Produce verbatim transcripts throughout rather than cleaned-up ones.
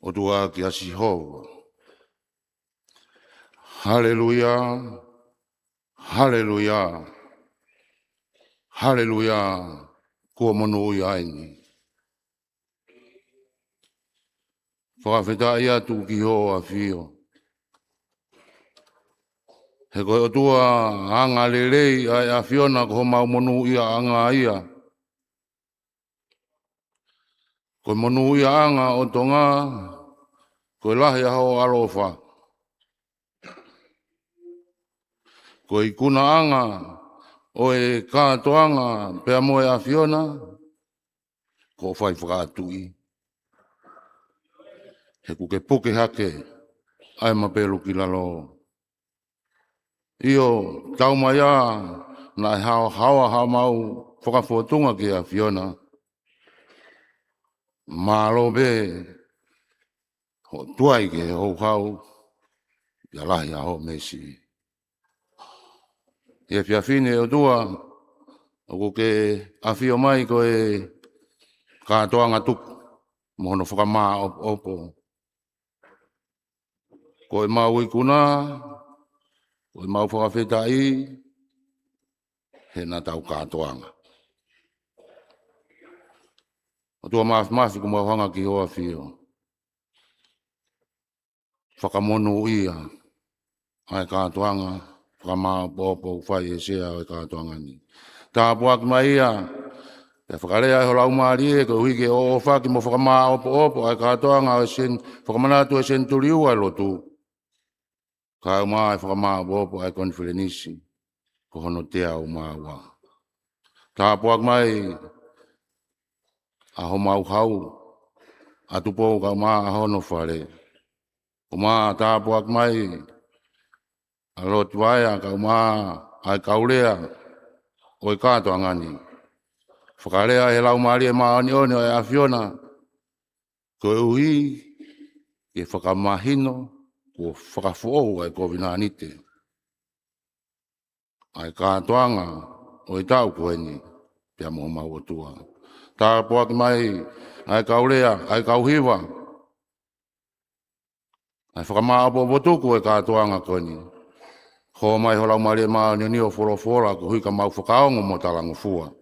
ʻOtua kia Sihova. Haleluia, haleluia, haleluia, kuo monūʻia eni. Fakafetaʻi atu ki hoʻo ʻAfio. He ko e ʻOtua angalelei ʻa e ʻAfiona, ko homau monūʻiaʻanga ia. Ko e monūʻiaʻanga ʻo Tonga, ko e lahi ʻa hoʻo ʻaloʻofa. Ko e ikunaʻanga ʻo e kātoanga pea mo e ʻAfiona, ko hoʻo fai fakaʻatuʻi. He ʻoku ke puke hake ʻa e mapelu ki lalo. ʻIo, tau mai ā, naʻe haohaoa haʻamau fakafōtunga ki he ʻAfiona. Mālō pē hoʻo tuai ki he houhau, pea lahi ʻa hoʻo meesi. ʻI he efiafi ni ʻe ʻOtua, ʻoku ke ʻafio mai ko e kātoanga tuku, mo hono fakamāʻopoʻopo. Ko ʻemau ikuna, ko ʻemau fakafetaʻi, he naʻa tau kātoanga. ʻOtua Māfimafi, ʻoku mau hanga ki hoʻo ʻAfio. Fakamonūʻia ʻa e kātoanga, fakamāʻopoʻopo ʻoku fai ʻe he sea ʻo e kātoanga ni. Tāpuaki mai ia, pea fakalea ʻe ho Laumālie, koeʻuhi ke ʻoʻofaki mo fakamāʻopoʻopo ʻa e kātoanga ʻo e sen-, fakamanatu ʻa e senituli ua ʻo e lotu. Kae ʻumaʻā e fakamāʻopoʻopo ʻa e konifelenisi, ko hono teau mā ua. Tāpuaki mai ʻa homau hau, ʻa Tupou kae ʻumaʻā hono fale. ʻUmaʻā tāpuaki mai ʻa Lord Vaea kae ʻumaʻā ʻa e kau lea ʻo e kātoanga ni. Fakalea ʻe he Laumālie Māʻoniʻoni ʻo e ʻAfiona, koeʻuhi ke fakamahino kuo fakafoʻou ʻa e kovinānite ʻa e kātoanga ʻo e taʻu ko eni, pea mo homau ʻOtua. Tāpuaki mai ʻa e kau lea, ʻa e kau hiva, ʻa e fakamāʻopoʻopo tuku ʻo e kātoanga ko eni. Hō mai ho Laumālie Māʻoniʻoni ʻo folofola koeʻuhi ka mau fakaongo mo talangofua.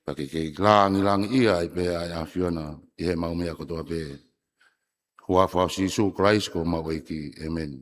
Pea ke kei langilangiʻia ai pē ʻa e ʻAfiona ʻi heʻemau meʻa kotoa pē. Huafa ʻo Sīsū Kalaisi ko homau ʻEiki. ʻĒmeni.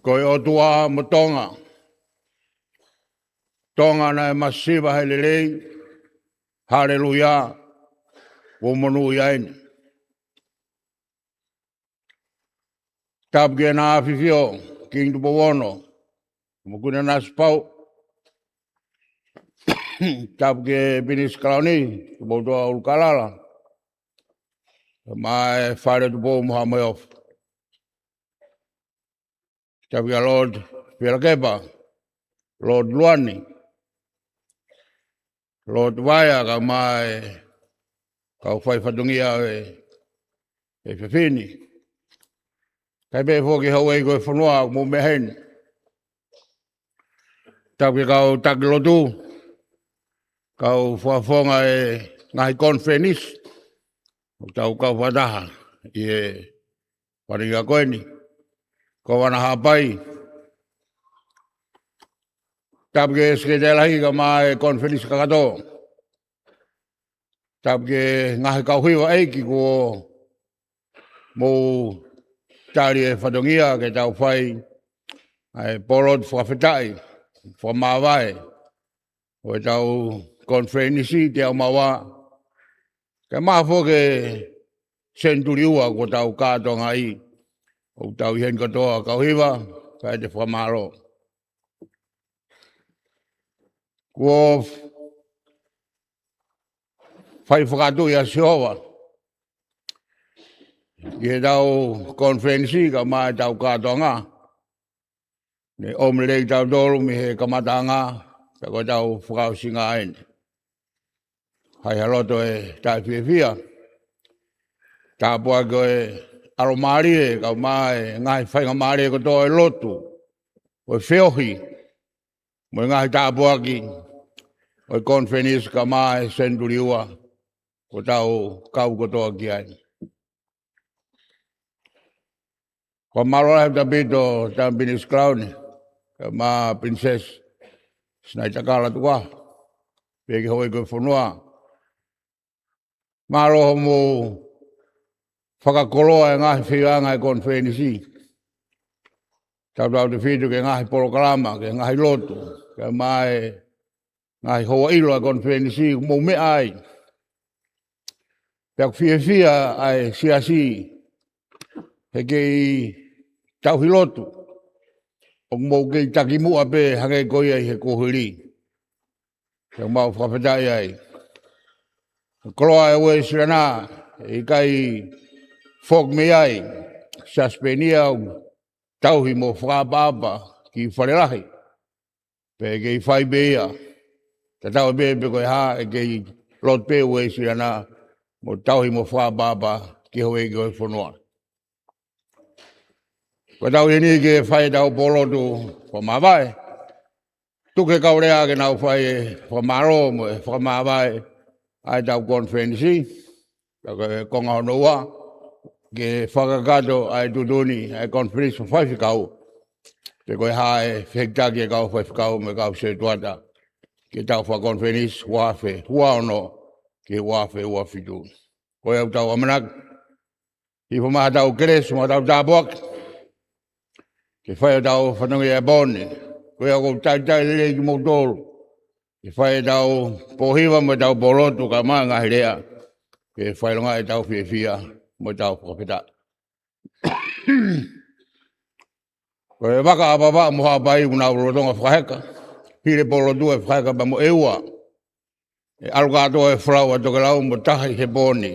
Ko e ʻOtua mo Tonga. Tonga naʻe masiva he lelei. Haleluia. Kuo monūʻia eni. Tapu ki heʻena ʻAfifio, Kingi Tupou Ono, mo Kuini Nanasipauʻu. Tapu ki he Pilinisi Kalauni, Tupoutoʻa ʻUlukalala. Mo e Fale Tupou mo Haʻa Moheofo. Tapu kia Lord Fielakepa, Lord Luani, Lord Vaea, kae ʻumaʻā e kau fai fatongia ʻo e, e fefine. Kae pehē foki houʻeiki ʻo e fonua ʻoku mou meʻa heni. Tapu ki he kau taki lotu, kau fakafofonga e ngaahi konifelenisi, ʻoku tau kau fakataha ʻi he fatongia ko eni. Kovana Haʻapai. Tapu ki he Sekelitali Lahi kae ʻumaʻā e konifelenisi kakato. Tapu ki he ngaahi kau hiva ʻeiki kuo mou tali e fatongia ke tau fai ʻa e polotu fakafetaʻi, fakamāvae ʻo ʻetau konifelenisi teau mā ua, kae ʻumaʻā foki e senituli ua kuo tau kātoangaʻi. ʻOku tau ʻi heni kātoa kau hiva, kae ʻoua te fakamālō. Kuo fai fakatuʻi ʻa Sihova ʻi heʻetau konifelenisi kae ʻumaʻā ʻetau kātoanga. Ne ʻomi lelei kitautolu mei he kamataʻanga, pea ko ʻetau fakaʻosinga eni. Hai ha loto e taʻefiefia. Tāpuaki ʻo e ʻalomālie, kae ʻumaʻā e ngaahi faingamālie kotoa ʻo e lotu, ʻo e feohi, mo e ngaahi tāpuaki ʻo e konifelenisi kae ʻumaʻā e senituli ua, kuo tau kau kotoa ki ai. Fakamālō lahi ʻaupito Tama Pilinisi Kalauni, kae ʻumaʻā Pilinisesi Sinaitakala Tukuʻaho, pea ki he houʻeiki ʻo e fonua. Mālō hoʻomou fakakoloa e ngaahi feiʻanga e konifelenisi. Tautautefito ki he ngaahi polokalama, ki he ngaahi lotu, kae ʻumaʻā e ngaahi houa ʻilo ʻa e konifelenisi ʻoku mou meʻa ai. Pea ʻoku fiefia ʻa e siasi he kei tauhi lotu, ʻoku mou kei takimuʻa pē hangē ko ia ʻi he kuohili. Pea ʻoku mau fakafetaʻi ai. Koloa e Uēsiliana, ʻe ʻikai foki mei ai, Siasi Peniel ʻoku tauhi mo fakaʻapaʻapa ki Fale Lahi. Pea ʻe kei fai pē ia. Tatau ai pē pe ko e hā, ʻe kei lotu pē Uēsiliana mo tauhi mo fakaʻapaʻapa ki he houʻeiki ʻo e fonua. Ko ʻetau ʻi heni ke fai ʻetau polotu fakamāvae. Tuku ke kau lea ke nau fai e fakamālō mo e fakamāvae ʻa ʻetau konifelenisi. Ka ko e konga hono ua, ke fakakakato ʻa e tuʻutuʻuni ʻa e konifelenisi fakafaifekau. Pe ko e hā e fehikitaki e kau faifekau mo e kau sētuata ki heʻetau fakakonifelenisi ua afe ua ono ki he ua afe ua fitu. Ko ia ʻoku tau ʻamanaki, hifo mai haʻatau kelesi mo haʻatau tāpuaki ke fai hotau fatongia ʻi he pō ni. Ko ia ʻoku ou talitali lelei kimoutolu ke fai ʻetau pōhiva mo ʻetau pōlotu kae ʻumaʻā e ngaahi lea ke fakaʻilongaʻi ʻetau fiefia mo ʻetau fakafetaʻi. Ko e vaka ʻa Vavaʻu mo Haʻapai ʻoku nau lolotonga fakaheka. Hili e pōlotu ʻe fakaheka pea mo e ua. ʻE ʻalu kātoa e folau ʻa Tokelau mo tahi he pō ni.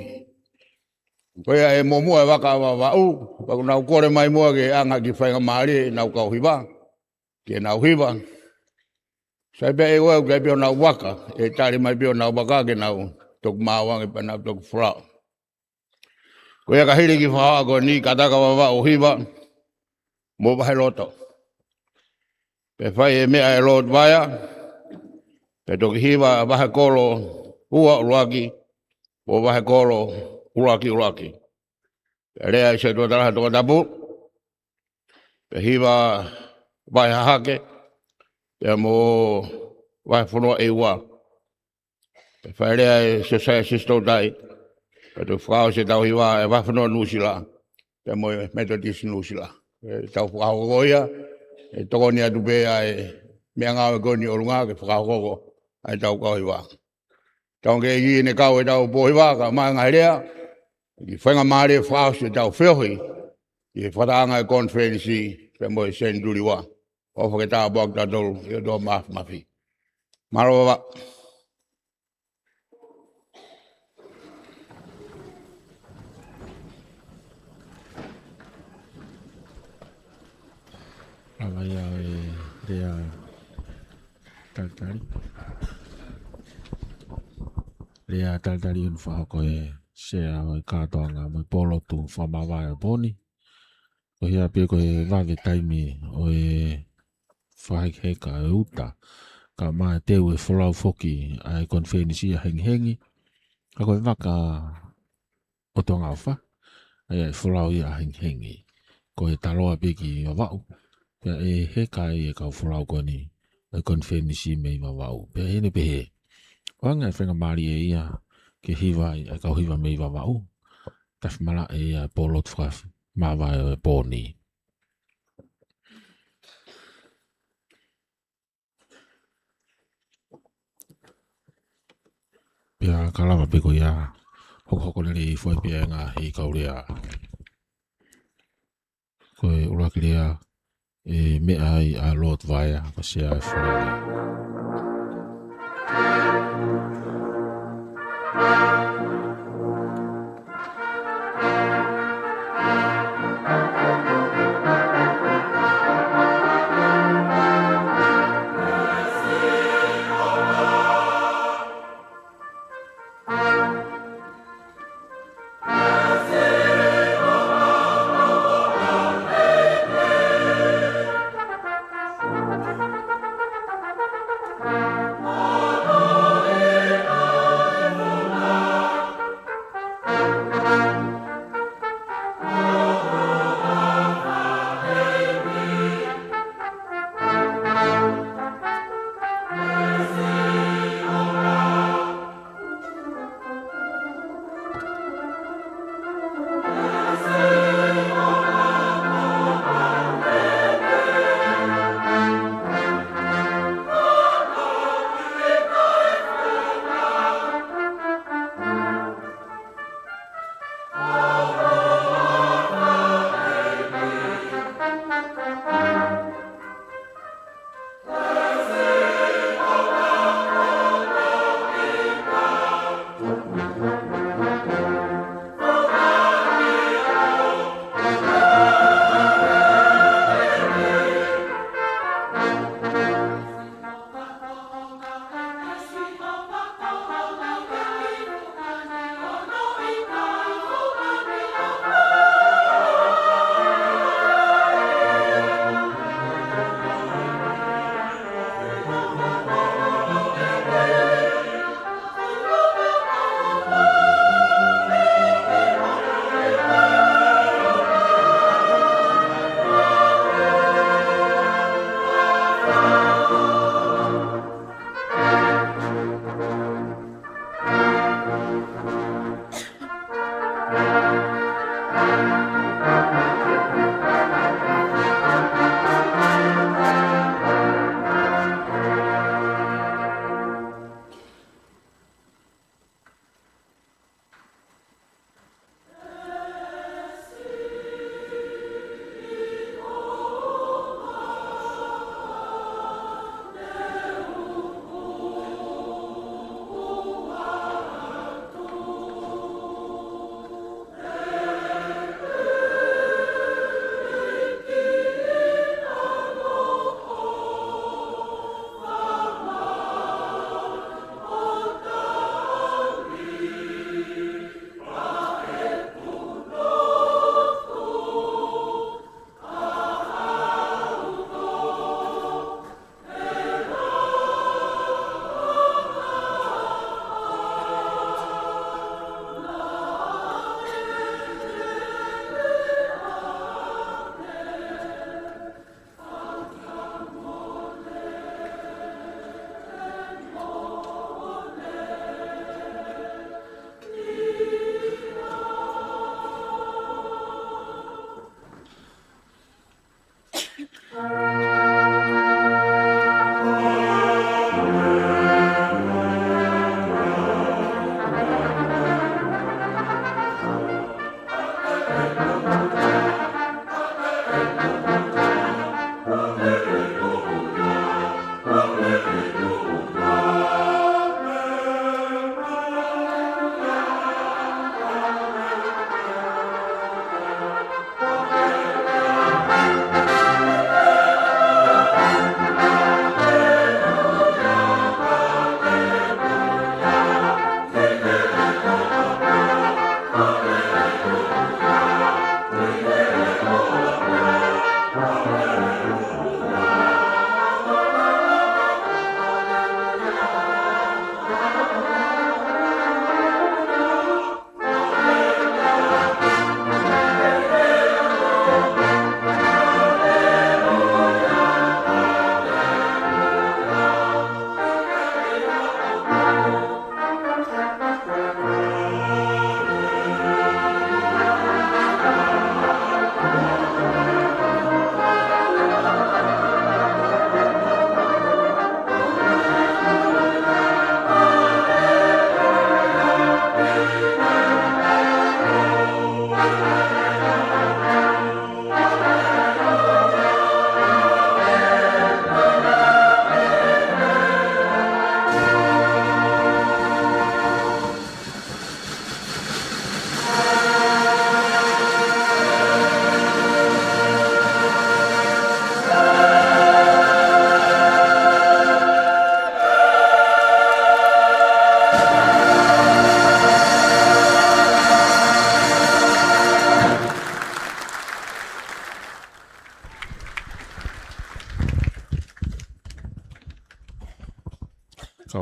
Ko ia ʻe muʻomuʻa e vaka ʻa Vavaʻu, pea ʻoku nau kole mai muʻa ke ʻanga ki he faingamālie ʻenau kau hiva ke nau hiva. Sai pē ʻe ʻoua ʻe ʻikai pē ʻenau vaka, ʻe tali mai pē ʻenau vaka ke nau toki maau ange pea nau toki folau. Ko ia ka hili e kiʻi fakahā ko eni, kātaki ʻa Vavaʻu ʻo hiva, mo vahe loto. Pea fai e meʻa ʻe Lord Vaea, pea toki hiva vahe kolo ua ʻuluaki, mo vahe kolo ʻuluaki ʻuluaki. Pea lea e sētuata lahi ʻo Tongatapu, pea hiva vahe hahake, pea mo vahefonua ʻe ua. Pea fai e lea e Siasi Siaʻatoutai, pea toki fakaʻosi ʻetau hiva e vahefonua Nuʻusila, pea mo e Metotisi Nuʻusila. ʻEtau fakahoko ia, ʻe tokoni atu pē ʻa e meʻangāue ko eni ʻi ʻolunga ke fakahoko ʻa ʻetau kau hiva. Tau ke ʻi heʻene kau ʻetau pō hiva kae ʻumaʻā e ngaahi lea, ʻi he faingamālie fakaʻosi ʻetau feohi ʻi he fakatahaʻanga e konifelenisi pea mo e Senituli Ua. ʻOfa ke tāpuaki kitautolu ʻe he ʻOtua Māfimafi. Mālō Vavaʻu. Lava ia e lea talitali. Lea talitali ʻoku fakahoko ʻe he Sea ʻo e Kātoanga mo e Pōlotu Fakamāvae ʻo e Pō ni. Ko ia pē ko e vave taimi ʻo e fakahekeheka ʻo e uta, kae ʻumaʻā e teu e folau foki ʻa e konifelenisi ʻa Hengihengi, ka ko e vaka ʻo Tonga ʻOfa, ʻa ia ʻe folau ia ʻa Hengihengi. Ko e taloa pē ki Vavaʻu, pea ʻe heka ai e kau folau ko eni ʻa e konifelenisi mei Vavaʻu. Pea ʻi heʻene pehē, ʻoange e faingamālie ia ke hiva ai ʻa e kau hiva mei Vavaʻu, tafi malaʻe ia e Pōlotu Fakamāvae ʻo e Pō ni. Pea ka lava pē ko ia, hokohoko lelei foki pē ʻa e ngaahi kau lea. Ko e ʻuluaki lea, ʻe meʻa ai ʻa Lord Vaea, ko e Sea ʻo e Fale Alea.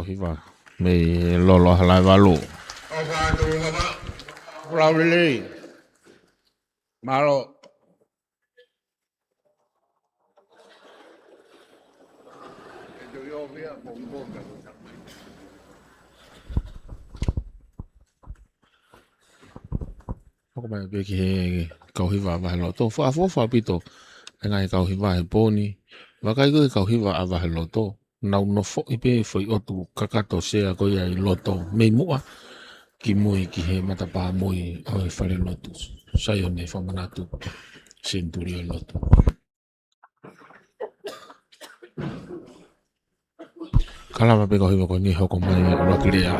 Hiva mei Lolo ʻAhalaevalu. ʻOfa atu, ʻofa. Flau lelei. Mālō. Hoko mai pē ki he kau hiva ʻa Vaheloto. Fakaʻofoʻofa ʻaupito e ngaahi kau hiva he pō ni. Vakai ko e kau hiva ʻa Vaheloto. Nau nofoʻi pē foʻi ʻotu kakato sea ko ia ʻi loto mei muʻa ki mui ki he matapā mui ʻo e falelotu Saione Fakamanatu Senituli ʻo e Lotu. Ka lava pē kau hiva ko eni hoko mai ʻo ʻuluaki lea.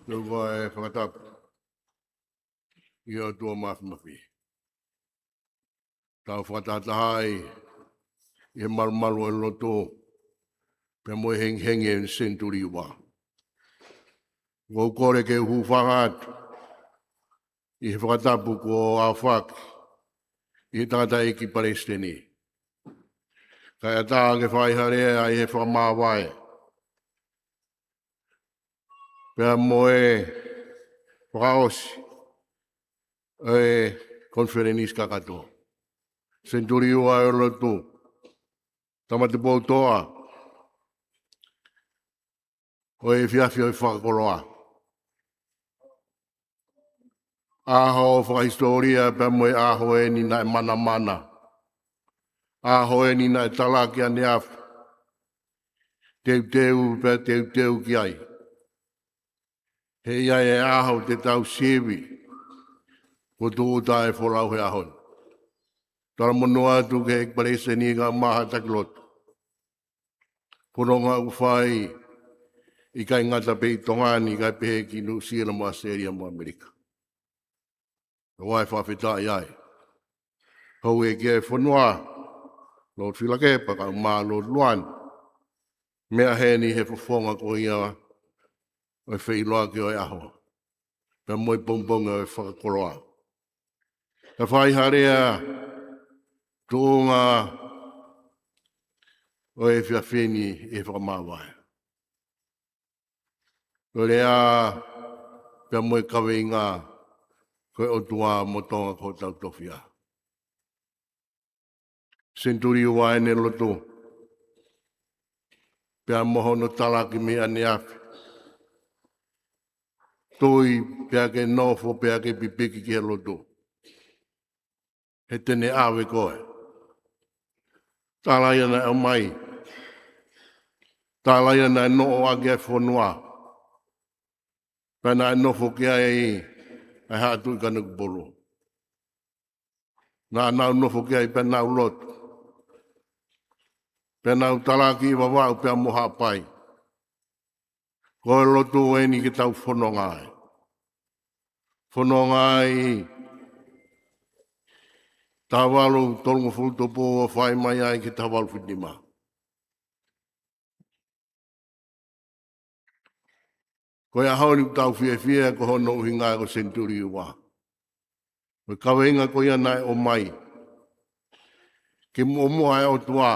Tau ʻofa e fakatapu ki he ʻOtua Māfimafi. Tau fakatahatahaʻi ʻi he malumalu ʻo e lotu pea mo e hengihengi ʻo e senituli ua. ʻOku ou kole ke u hūfanga atu ʻi he fakatapu kuo aofaki ʻi he tangataʻeiki palesiteni, kae ʻatā ke fai ha lea ʻi he fakamāvae pea mo e fakaʻosi ʻo e konifelenisi kakato. Senituli ua ʻo e lotu, Tama Tupoutoʻa, ʻo e efiafi ʻo e fakakoloa. ʻAho fakahisitōlia pea mo e ʻaho eni naʻe manamana. ʻAho eni naʻe talaki ʻaneafi, teuteu pea teuteu ki ai. He ʻe ʻi ai e ʻaho te tau sivi kuo tūʻuta e folau he ʻaho ni. Talamonū atu ki he ʻEiki Palesiteni kae ʻumaʻā haʻa taki lotu. Fononga ʻoku fai ʻikai ngata pē ʻi Tonga ni, kae pehē ki Nuʻusila mo ʻAositelēlia mo ʻAmelika. ʻOku ou fakafetaʻi ai. Houʻeiki ʻo e fonua, Lord Fielakepa kae ʻumaʻā Lord Luana, meʻa heni he fofonga ko ia ʻo e feʻiloaki ʻo e ʻaho pea mo e pongipongi ʻo e fakakoloa. Ka fai ha lea tuʻunga ʻo e efiafi ni ʻi he fakamāvae. Ko e lea pea mo e kaveinga, ko e ʻOtua mo Tonga ko hotau tofiʻa. Senituli ua ʻene lotu pea mo hono talaki mei ʻaneafi. Tui pea ke nofo pea ke pipiki ki he lotu, he te ne ʻave koe. Tala ia naʻe ʻomai. Tala ia naʻe noʻo ʻaki e fonua pea naʻe nofo ki ai ʻa e Haʻa Tuʻi Kanokupolu. Naʻa nau nofo ki ai pea nau lotu, pea nau talaki ʻi Vavaʻu pea mo Haʻapai. Ko e lotu eni ke tau fononga ai. Fononga ai taha valu tolungofulu tupu ʻo fai mai ai ki he taha valu fitu nima. Ko e ʻaho ni ʻoku tau fiefia ko hono ʻuhinga ko e senituli ua. Ko e kaveinga ko ia naʻe ʻomai ke muʻomuʻa e ʻOtua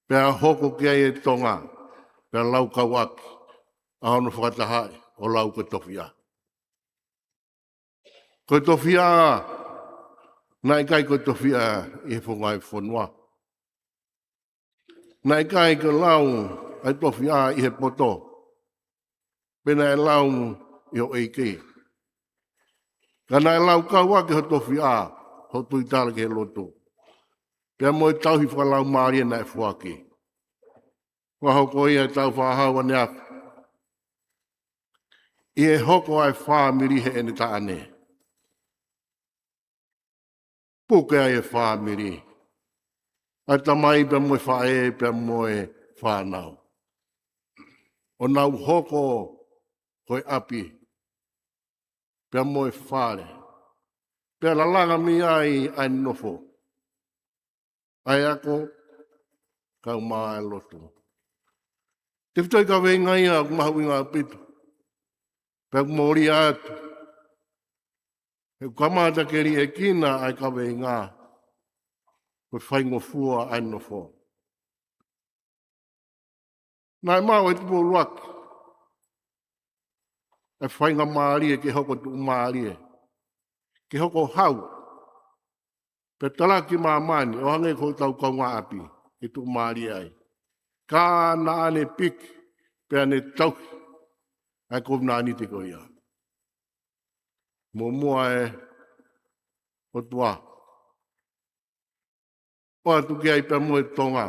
pea hoko ki ai e Tonga, pea laukau ʻaki ʻa hono fakatahaʻi ʻo lau ko e tofiʻa. Ko e tofiʻa, naʻe ʻikai ko e tofiʻa ʻi he fofonga ʻo e fonua. Naʻe ʻikai ko e lau ʻa e tofiʻa ʻi he poto, pe naʻe lau ʻi houʻeiki. Ka naʻe laukau ʻaki ho tofiʻa, ho tuitala ki he lotu, pea mo e tauhi fakalaumālie naʻe foaki. Kuo hoko ia ʻetau fakahau ʻaneafi ʻi he hoko ʻa e fāmili heʻene taʻane. Puke ai e fāmili, ʻa e tamai pea mo e faʻē pea mo e fānau, ʻo nau hoko ko e ʻapi pea mo e fale, pea lalanga mei ai ʻa e nofo, ʻa e ako, kae ʻumaʻā e lotu. Tefitoʻi kaveinga ia ʻoku mahuʻinga ʻaupito. Pea ʻoku mōlia atu, he ʻoku kamata ke liʻekina ʻa e kaveinga, ko e faingofua ʻa e nofo. Naʻe maʻu ʻe Tupou ʻUluaki e faingamālie ke hoko tuʻumālie, ke hoko hau, pea talaki māmani ʻo hangē ko hotau kaungāʻapi ke tuʻumālie ai. Ka naʻa ne piki pea ne tauhi ʻa e kovinānite ko ia. Muʻomuʻa e ʻOtua, ʻoatu ki ai pea mo e Tonga,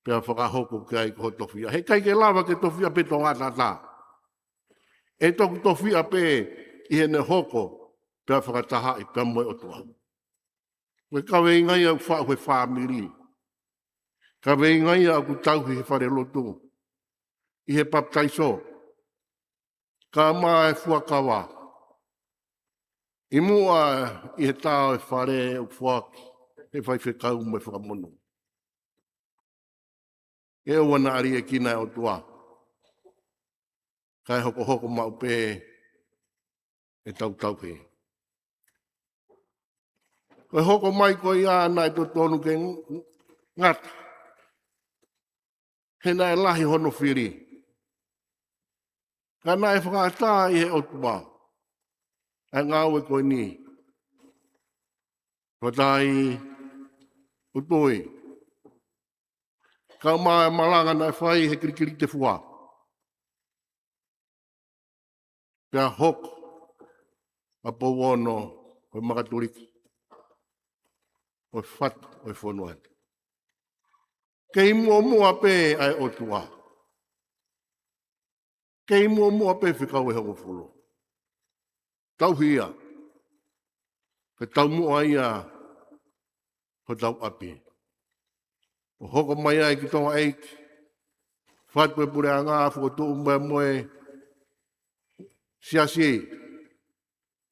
pea fakahoko ki ai ko ho tofiʻa. He ʻikai ke lava ke tofiʻa pē Tonga ʻataʻatā. ʻE toki tofiʻa pē ʻi heʻene hoko pea fakatahaʻi pea mo e ʻOtua. Ko e kaveinga ia ʻoku faʻu he fāmili. Kaveinga ia ʻoku tauhi he falelotu, ʻi he papitaiso, kae ʻumaʻā e fuakava ʻi muʻa ʻi he tā ʻo e fale ʻoku foaki ʻe he faifekau mo e fakamonū. ʻE ʻoua naʻa liʻekina e ʻOtua, kae hokohoko maʻu pē ʻetau tauhi. Ko e hoko mai ko ia naʻe totonu ke ngata, he naʻe lahi hono fili. Ka naʻe fakaʻatā ʻe he ʻOtua ʻa e ngāue ko eni. Fataʻi utui, kae ʻumaʻā e malanga naʻe fai he kilikilitefua. Pea hoko ʻa Pouono ko e makatuliki ʻo e fatu ʻo e fonua ni. Kei muʻomuʻa pē ʻa e ʻOtua. Kei muʻomuʻa pē Fekau ʻe Hongofulu. Tauhi ia. Ke taumuʻa ia hotau ʻapi. ʻO hoko mai ai ki Tonga ʻEiki, fatu ʻo e puleʻanga, fokotuʻu pea mo e siasi,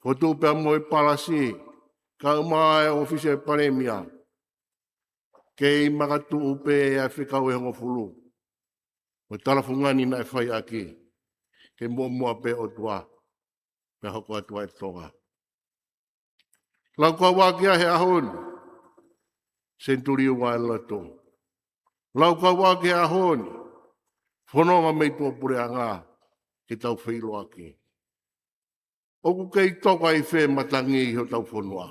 fokotuʻu pea mo e palasi, kae ʻumaʻā e ʻōfisi ʻo e palēmia. Kei makatuʻu pē ʻa e Fekau ʻe Hongofulu. Mo e talafungani naʻe fai ʻaki, kei muʻomuʻa pē ʻOtua, pea hoko atu ʻa e Tonga. Laukau ʻaki ʻa e he ʻaho ni, Senituli Ua ʻi loto. Laukau ʻaki ʻa e he ʻaho ni, fononga mei tuʻapuleʻanga ke tau feʻiloaki. ʻOku kei toka ʻi fē matangi ʻi hotau fonua?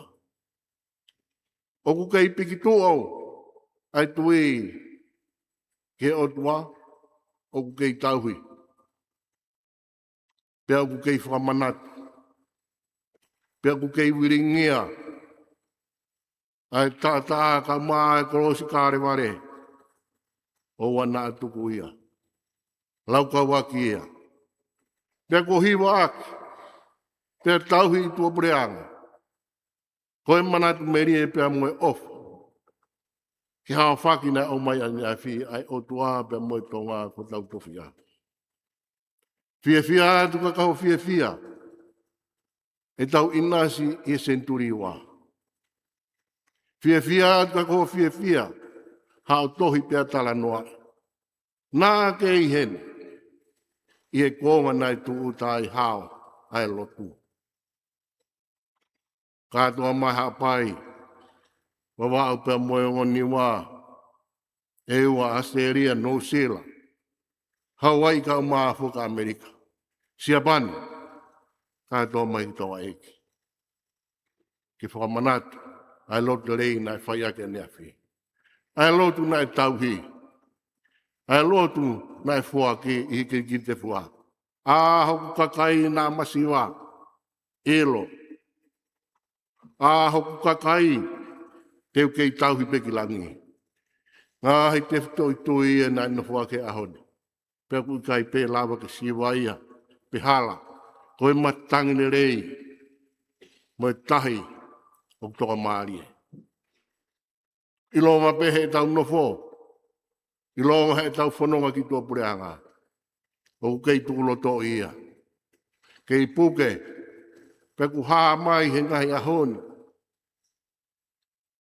ʻOku kei piki tuʻu ʻa e tui ki he ʻOtua? ʻOku kei tauhi? Pea ʻoku kei fakamanatu? Pea ʻoku kei vilingia ʻa e taʻataʻa kae ʻumaʻā e kolosi Kalevale? ʻOua naʻa tuku ia. Laukau ʻaki ia. Pea kuo hiva ʻaki, pea tauhi ʻi tuʻapuleʻanga. Ko e manatu melie pea mo e ʻofa ki he haofaki naʻe ʻomai ʻaneafi ʻa e ʻOtua pea mo e Tonga ko hotau tofiʻa. Fiefia atu ka ko ho fiefia ʻetau ʻinasi ʻi he Senituli Ua. Fiefia atu ka ko ho fiefia haʻo tohi pea talanoa. Naʻa ke ʻi heni ʻi he kuonga naʻe tūʻuta ai hao ʻa e lotu. Kātoa mai Haʻapai, Vavaʻu pea mo e ongo Niua, ʻEua, ʻAositelēlia, Nuʻusila, Hauaiʻi kae ʻumaʻā foki ʻAmelika, Siapani, kātoa mai ki Tonga ʻEiki. Ke fakamanatu ʻa e lotu lelei naʻe fai ʻaki ʻaneafi. ʻA e lotu naʻe tauhi. ʻA e lotu naʻe foaki ʻi he kilikilitefua. ʻA hoku kakai naʻa masiva, ʻilo. ʻA hoku kakai, te u kei tauhi pē ki langi. Ngaahi tefitoʻi tui ia naʻe nofo ʻaki he ʻaho ni. Pea ʻoku ʻikai pē lava ke siva ia, pe hala, ko e matangi lelei mo e tahi ʻoku tokamālie. ʻIlonga pē heʻetau nofo, ʻilonga heʻetau fononga ki tuʻapuleʻanga, ʻoku kei tukulotoʻi ia. Kei puke, pea ʻoku hā mai he ngaahi ʻaho ni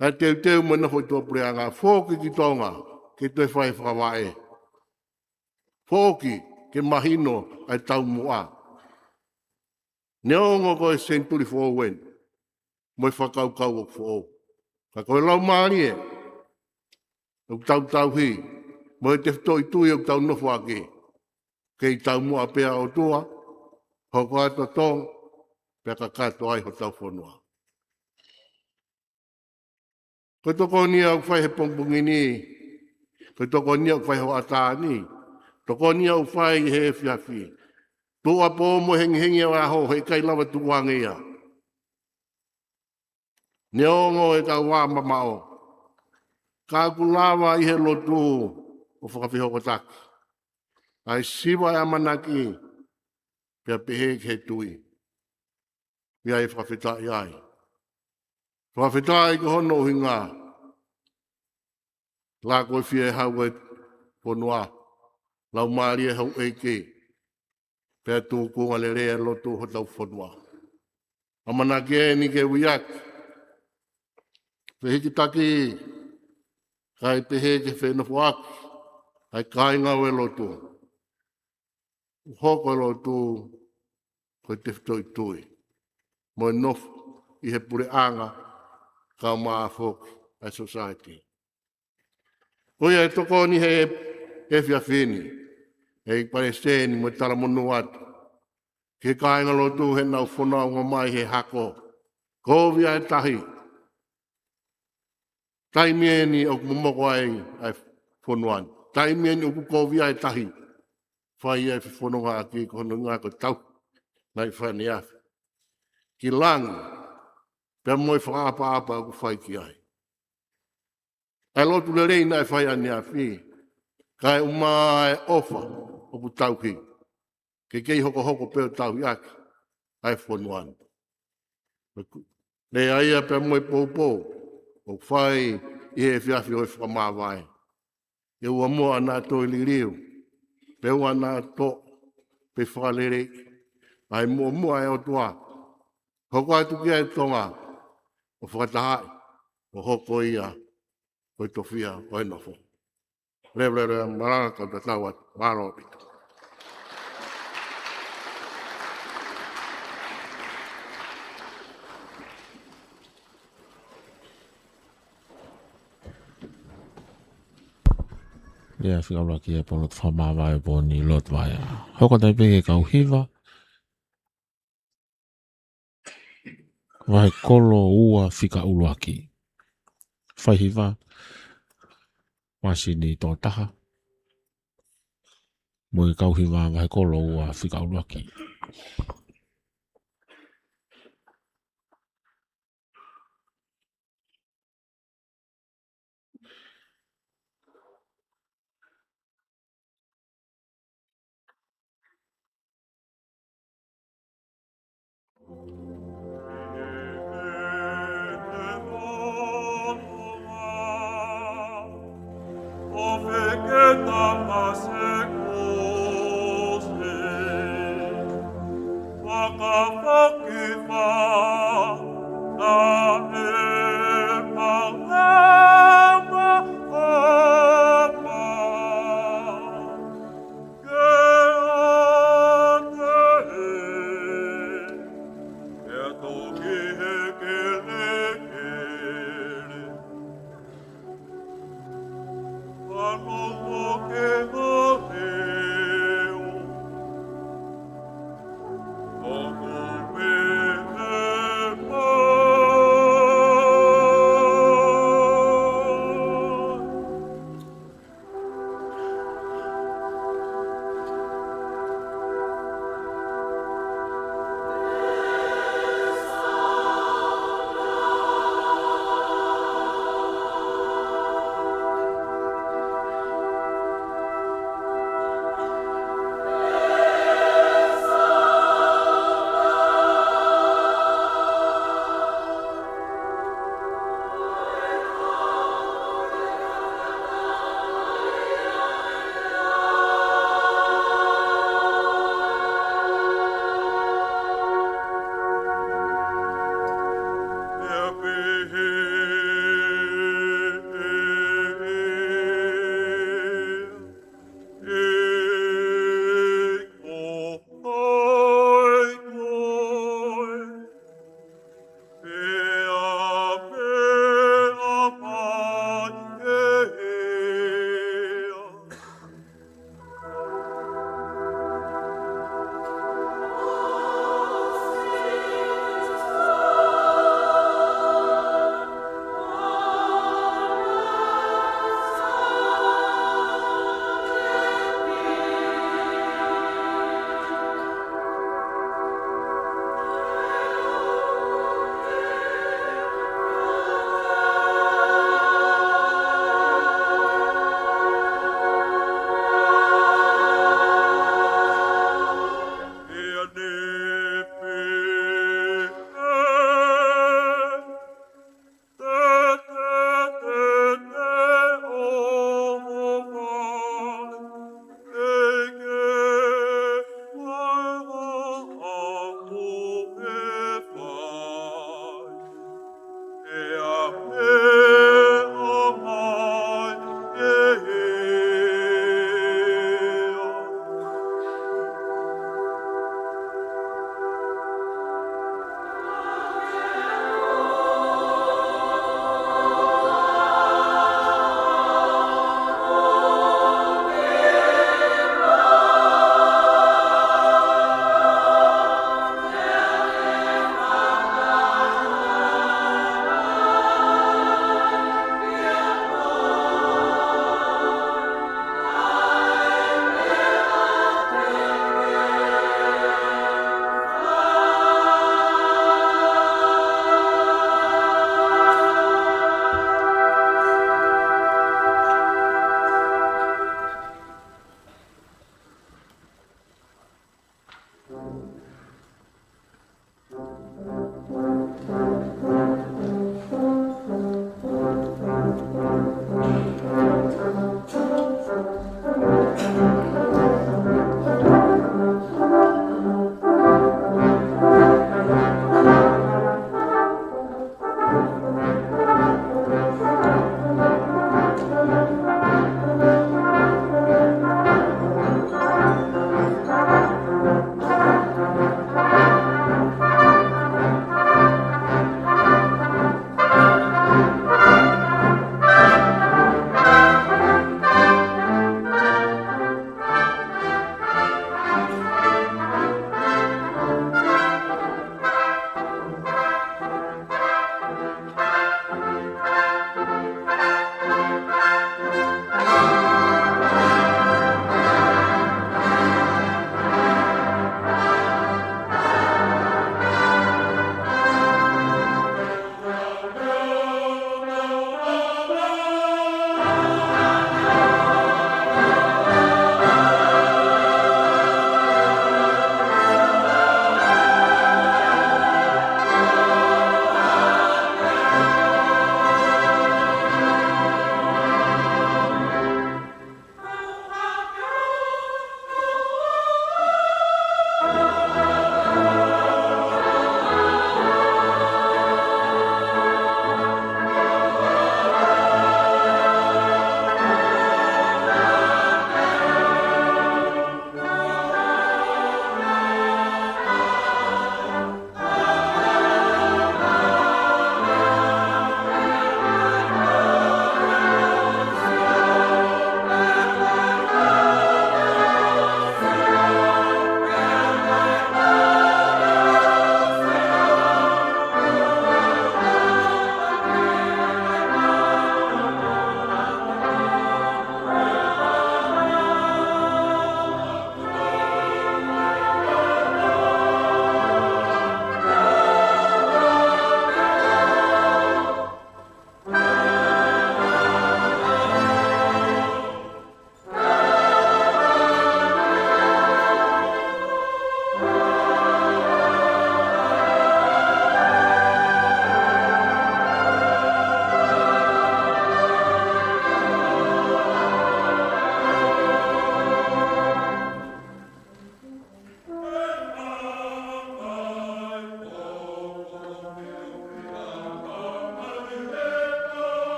ʻa e teuteu mo e nofo ʻi tuʻapuleʻanga, foki ki Tonga ke toe fai fakavaʻe. Foki ke mahino ʻa e taumuʻa. Neongo ko e senituli foʻou eni, mo e fakakaukau ʻoku foʻou, ka ko e laumālie ʻoku tau tauhi, mo e tefitoʻi tui ʻoku tau nofo ʻaki, kei taumuʻa pē ʻa e ʻOtua, hoko atu ʻa Tonga, pea kakato ai hotau fonua. Ko e tokoni ia ʻoku fai he pongipongi ni, ko e tokoni ia ʻoku fai he hoʻatā ni, tokoni ia ʻoku fai he efiafi. Tuʻuapō mo e hengihengi ʻo e ʻaho, heʻikai lava tukuange ia. Neongo ʻetau vā mamaʻo, ka ʻoku lava ʻi he lotu ʻo fakafehokotaki ʻa e siva ʻa e ʻamanaki, pea pehē ki he tui. Pea ʻe fakafetaʻi ai. Fakafetaʻi ko hono ʻuhinga, lākoifie hau e fonua, laumālie houʻeiki, pea tūkunga lelei ʻa e lotu ʻo hotau fonua. ʻAmanaki eni ke uiaki, fehikitaki, kae pehē ke fenofoʻaki ʻa e kāinga ʻo e lotu. ʻO hoko e lotu ko e tefitoʻi tui mo e nofo ʻi he puleʻanga, kae ʻumaʻā foki ʻa e society. Ko ia ʻe tokoni he efiafi ni, ʻe palesiteni mo e talamonū atu ki he kāinga lotu heʻenau fononga mai he hako, kovi ʻa e tahi. Taimi eni ʻoku momoko ai ʻa e fonua ni. Taimi eni ʻoku kovi ai e tahi. Fai ai e fefonongaʻaki ko hono ʻuhinga ko e tauhi naʻe fai ʻaneafi ki langi, pea mo e fakaʻapaʻapa ʻoku fai ki ai ʻa e lotu lelei naʻe fai ʻaneafi, kae ʻumaʻā e ʻofa ʻoku tauhi, ke kei hokohoko pē ʻo tauhi ʻaki ʻa e fonua ni. Lea ia pea mo e poupou ʻoku fai ʻi he efiafi ʻo e fakamāvae. ʻE ua muʻa naʻa toe liliu, pea ua naʻa toe pē fakaleleiʻi ʻa e muʻomuʻa ʻa e ʻOtua. Hoko atu ki ai Tonga ʻo fakatahaʻi, ʻo hoko ia ko e tofiʻa ʻo e nofo. Leveleva e malanga, kau tatau atu. Mālō ʻaupito. Ia, fika ʻuluaki ʻa e potu lotu fakamāvae ʻo e pō ni, Lord Vaea. Hoko atu pē ki he kau hiva. Vahe kolo ua fika ʻuluaki. Faihiva, Masini Toʻotaha, mo e kau hiva, vahe kolo ua fika ʻuluaki.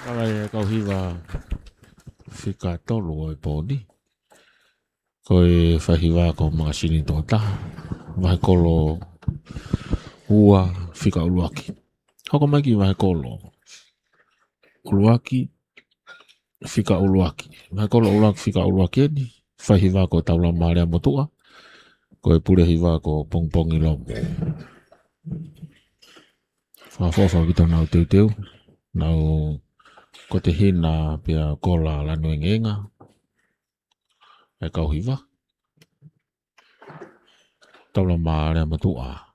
Ala e kau hiva fika tolu ʻo e pō ni. Ko e fai hiva ko Makasini Tokotaha, vahe kolo ua fika ʻuluaki. Hoko mai ki vahe kolo ʻuluaki fika ʻuluaki. Vahe kolo ʻuluaki fika ʻuluaki eni, fai hiva ko Taulama Lea Motuʻa, ko e pule hiva ko Pongipongi Lomu. Fakaʻofoʻofa ki tōnau teuteu, nau ko Tehina pea Kola Lanuengeenga, e kau hiva. Taulama Lea Motuʻa.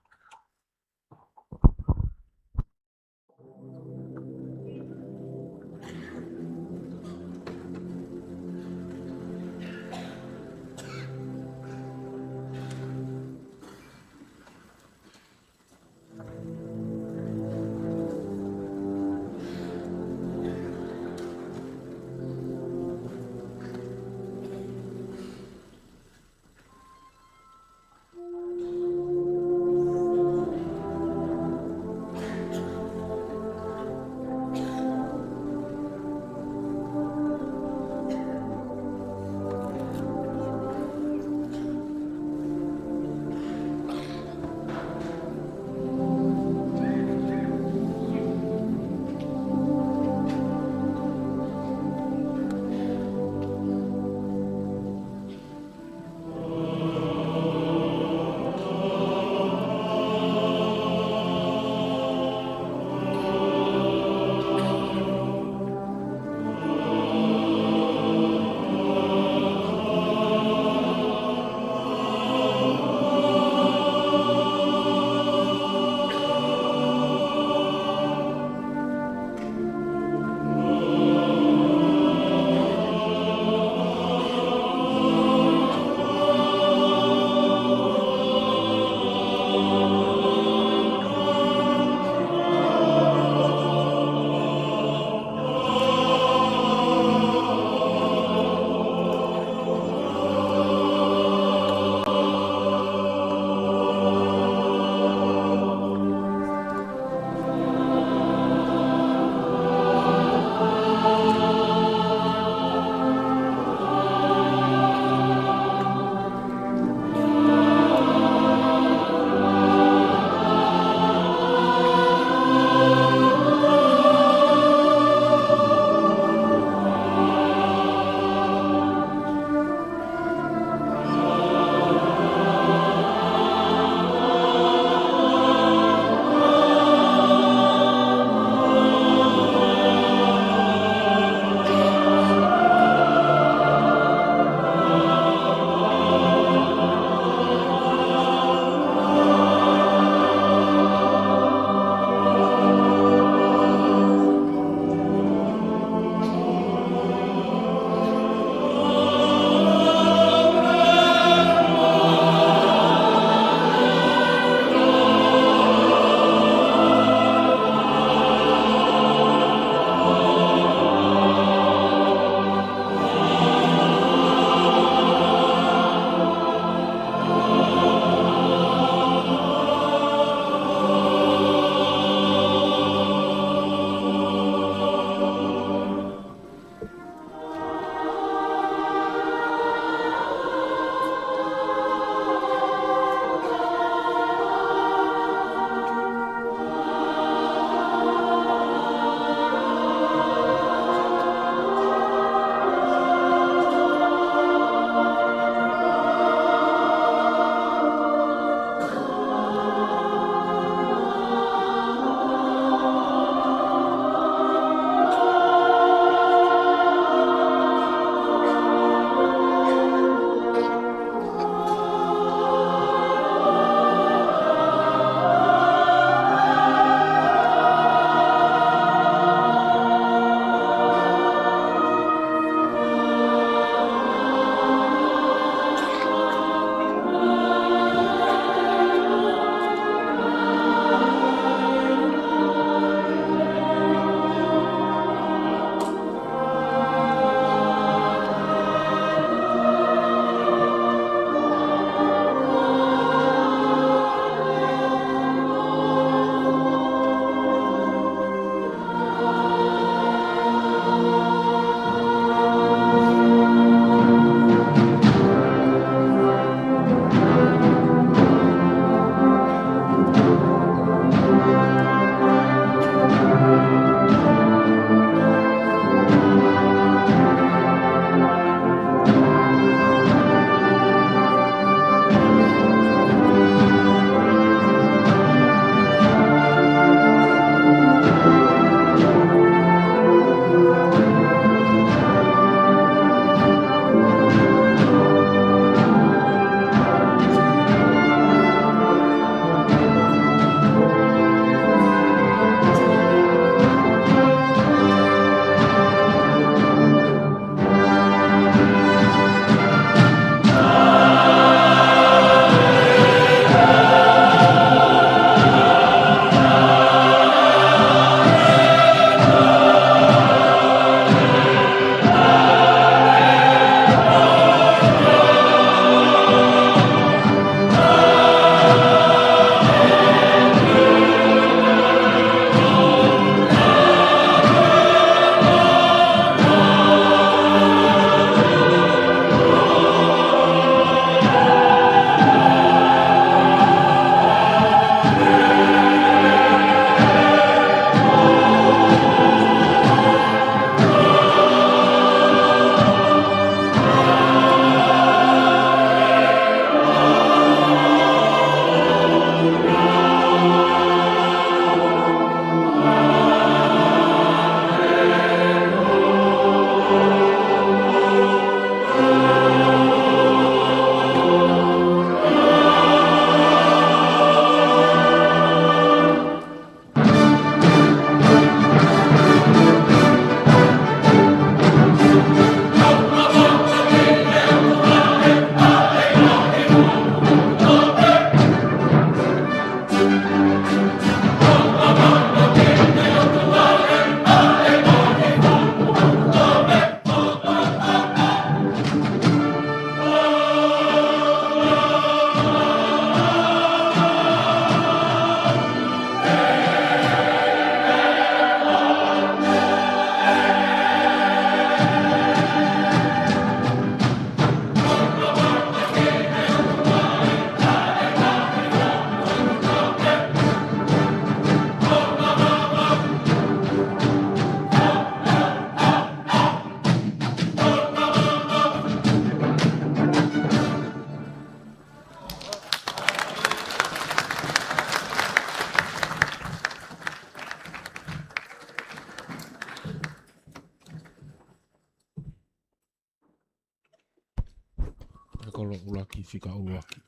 fika ʻuluaki.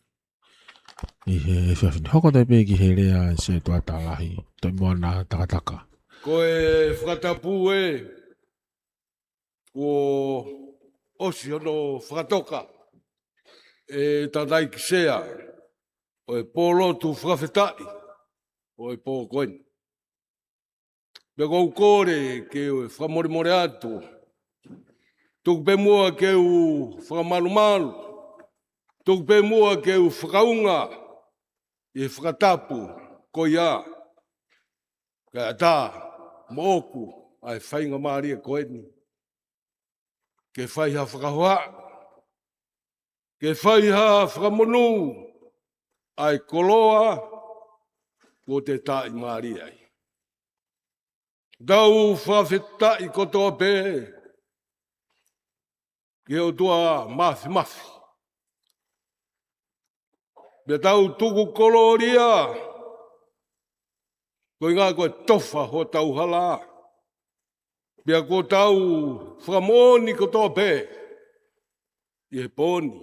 ʻI he efiafi ni, hoko atu pē ki he lea ʻa e setuata lahi, Toʻimoana Takataka. Ko e fakatapu ē, kuo ʻosi hono fakatoka ʻe Tanaiki Sea ʻo e pōlotu fakafetaʻi ʻo e pō ko eni. Pea ʻoku ou kole ke u fakamolemole atu. Tuku pē muʻa ke u fakamalumalu. Tuku pē muʻa ke u fakaunga ʻi he fakatapu ko ia. Kae ʻatā moʻoku ʻa e faingamālie ko eni ke fai ha fakahohaʻa, ke fai ha fakamonū ʻa e koloa kuo te tāʻimālie ai. Tau fakafetaʻi kotoa pē ki he ʻOtua Māfimafi. Pea tau tuku kolōlia, koeʻuhi ko e tofa hotau hala. Pea kuo tau fakamoʻoni kotoa pē ʻi he pō ni,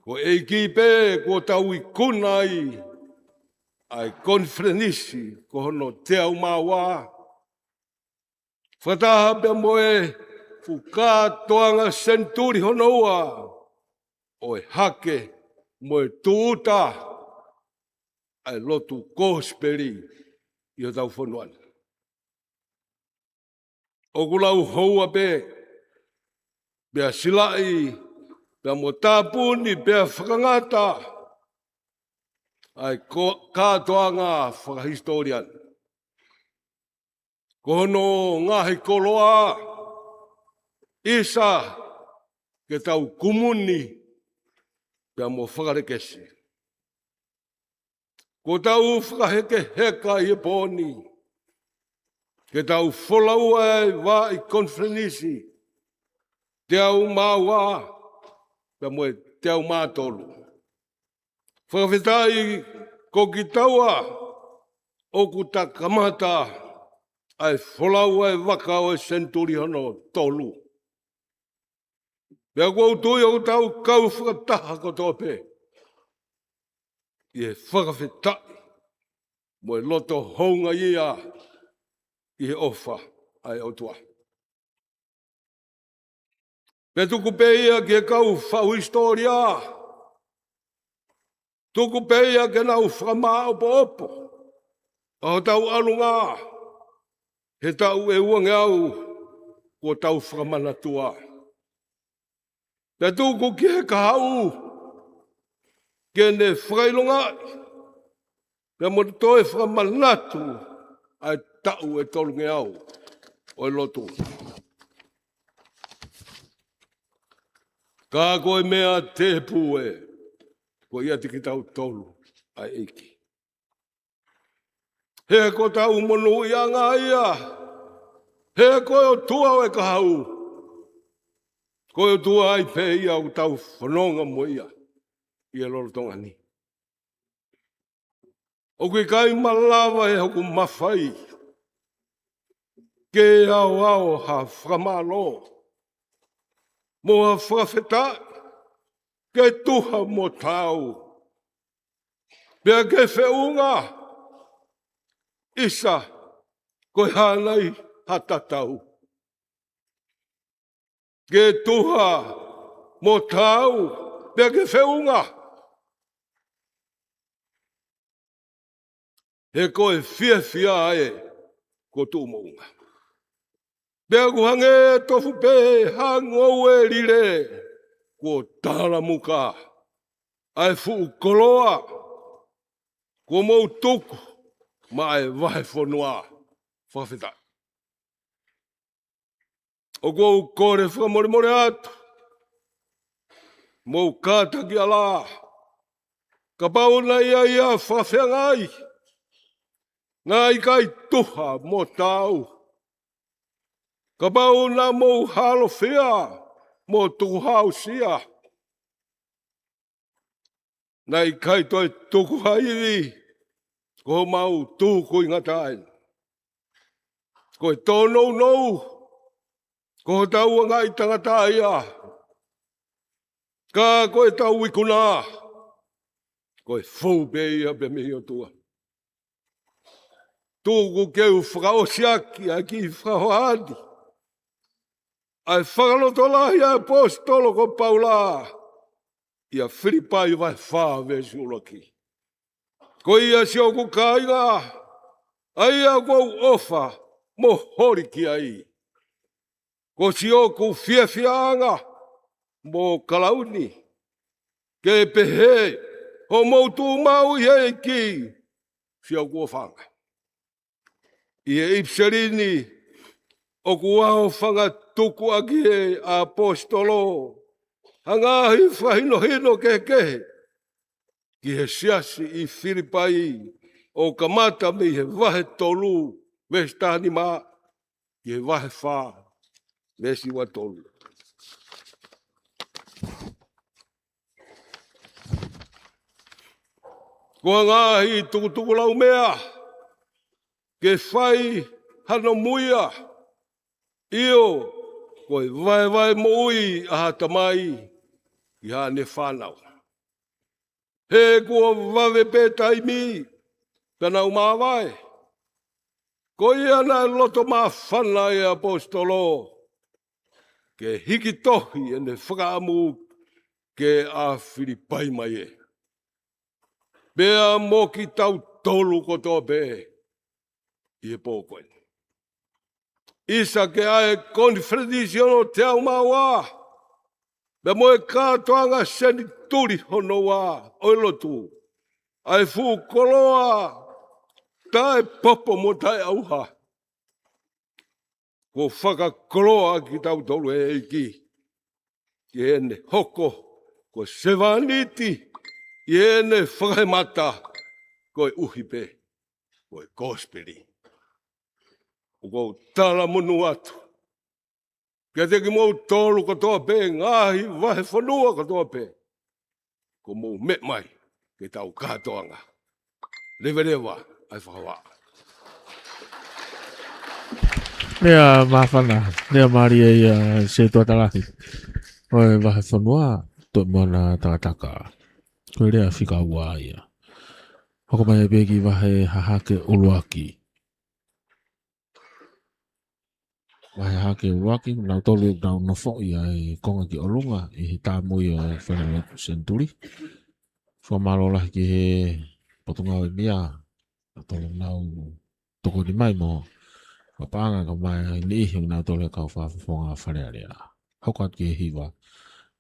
ko e ʻEiki pē kuo tau ikuna ai ʻa e konifelenisi ko hono teau mā ua, fakataha pea mo e fuʻu kātoanga senituli hono ua ʻo e hake mo e tūʻuta ʻa e lotu kosipeli ʻi hotau fonua ni. ʻOku lau houa pē, pea silaʻi, pea mo tāpuni, pea fakangata ʻa e ko-, kātoanga fakahisitōlia ni. Ko hono ngaahi koloa, ʻisa ke tau kumuni pea mo fakalekesi. Kuo tau fakahekeheka ʻi he pō ni ke tau folau ʻa e vaʻa konifelenisi teau mā ua pea mo e teau mā tolu. Fakafetaʻi ko kitaua ʻoku ta kamata ʻa e folau ʻa e vaka ʻo e senituli hono tolu. Pea ʻoku ou tui ʻoku tau kau fakataha kotoa pē ʻi he fakafetaʻi mo e loto houngaʻia ʻi he ʻofa ʻa e ʻOtua. Pea tuku pē ia ki he kau faʻu hisitōlia. Tuku pē ia ke nau fakamāʻopoʻopo ʻa hotau ʻalunga he taʻu ʻe uangeau kuo tau fakamanatua. Pea tuku ki he kahaʻu ke ne fakaʻilongaʻi pea mo toe fakamanatu ʻa e taʻu ʻe tolungeau ʻo e lotu. Ka ko e meʻa tēpū ē, ko ia te kitautolu ʻa e ʻEiki. He ko hotau monūʻiaʻanga ia, he ko e ʻOtua ʻo e kahaʻu, ko e ʻOtua ai pē ia ʻoku tau fononga mo ia ʻi he lolotonga ni. ʻOku ʻikai malava ʻe hoku mafai ke aoao ha fakamālō mo ha fakafetaʻi ke tuha mo taau, pea ke feʻunga, ʻisa ko e hā nai ha tatau. Ke tuha mo taau, pea ke feʻunga. He ko e fiefia ē kuo tuʻu moʻunga. Pea ʻoku hangē tofu pē ha ngoue lile kuo talamuka ʻa e fuʻu koloa kuo mou tuku maʻa e vahefonua. Fakafetaʻi. ʻOku ou kole fakamolemole atu, mou kātaki ʻalā, kapau naʻe ʻi ai ha fakafeangai, naʻe ʻikai tuha mo taau. Kapau naʻa mou halofia mo tukuhāusia, naʻe ʻikai toe tuku ha ivi ko homau tūkuingataʻa. Ko e tōnounou, ko hotau ngaahi tangata ia. Ka ko ʻetau ikuna, ko e fou pē ia pē mei he ʻOtua. Tuku ke u fakaʻosi ʻaki ʻa e kiʻi fakahohaʻa ni ʻa e fakalotolahi ʻa e ʻaposetolo ko Paula ʻia Filipai vahe fā veesi ʻuluaki. Ko ia siʻoku kāinga, ʻa ia ʻoku ou ʻofa mo holi ki ai. Ko siʻoku fiefiaʻanga mo kalauni, ke pehē hoʻomou tuʻu maʻu ʻi he ʻEiki siʻoku ʻofaʻanga. ʻI he ʻipiseli ni ʻoku ʻaofangatuku ʻaki ʻe he ʻaposetolo ha ngaahi fakahinohino kehekehe ki he siasi ʻi Filipai, ʻo kamata mei he vahe tolu veesi taha nima ki he vahe fā veesi ua tolu. Ko e ngaahi tukutukulaumea ke fai hano muia, ʻio, ko e vaevae moʻui ʻa ha tamai ʻi haʻane fānau. He kuo vave pē taimi pea nau māvae. Ko ia naʻe loto māfana ʻa e ʻaposetolo ke hiki tohi ʻene fakaʻamu ke ʻa Filipai mai ē. Pea mo kitautolu kotoa pē ʻi he pō ko eni. ʻIsa ke ʻa e konifelenisi hono teau mā ua, pea mo e kātoanga senituli hono ua ʻo e lotu, ʻa e fuʻu koloa taʻepopo mo taʻeʻauha. Kuo fakakoloa kitautolu ʻe he ʻEiki ki heʻene hoko ko e sevāniti ʻi heʻene fakahemata koeʻuhi pē ko e kosipeli. ʻOku ou talamonū atu kiate kimoutolu kotoa pē, ngaahi vahefonua kotoa pē, kuo mou meʻa mai ke tau kātoanga leveleva ʻa e fakahohaʻa. Lea māfana, lea mālie ia ʻa e setuata lahi ʻo e vahefonua Tuʻi Moana Takataka. Ko e lea fika ua ia. Hoko mai pē ki he vahe hahake ʻuluaki. Vahe hahake ʻuluaki, nautolu ʻoku nau nofoʻi ʻa e konga ki ʻolunga ʻi he tāmui ʻo e fale lotu senituli. Fakamālō lahi ki he Potungāue MEIA, nautolu nau tokoni mai mo e paʻanga kae ʻumaʻā e niʻihi ʻo nautolu e kau fakafofonga Fale Alea. Hoko atu ki he hiva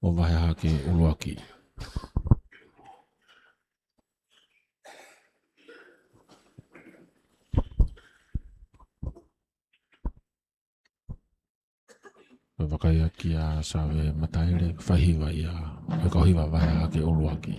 ʻo e vahe hahake ʻuluaki. Ko e vakai ʻa kia Save Mataele, fai hiva ia, ʻa e kau hiva vahe hahake ʻuluaki.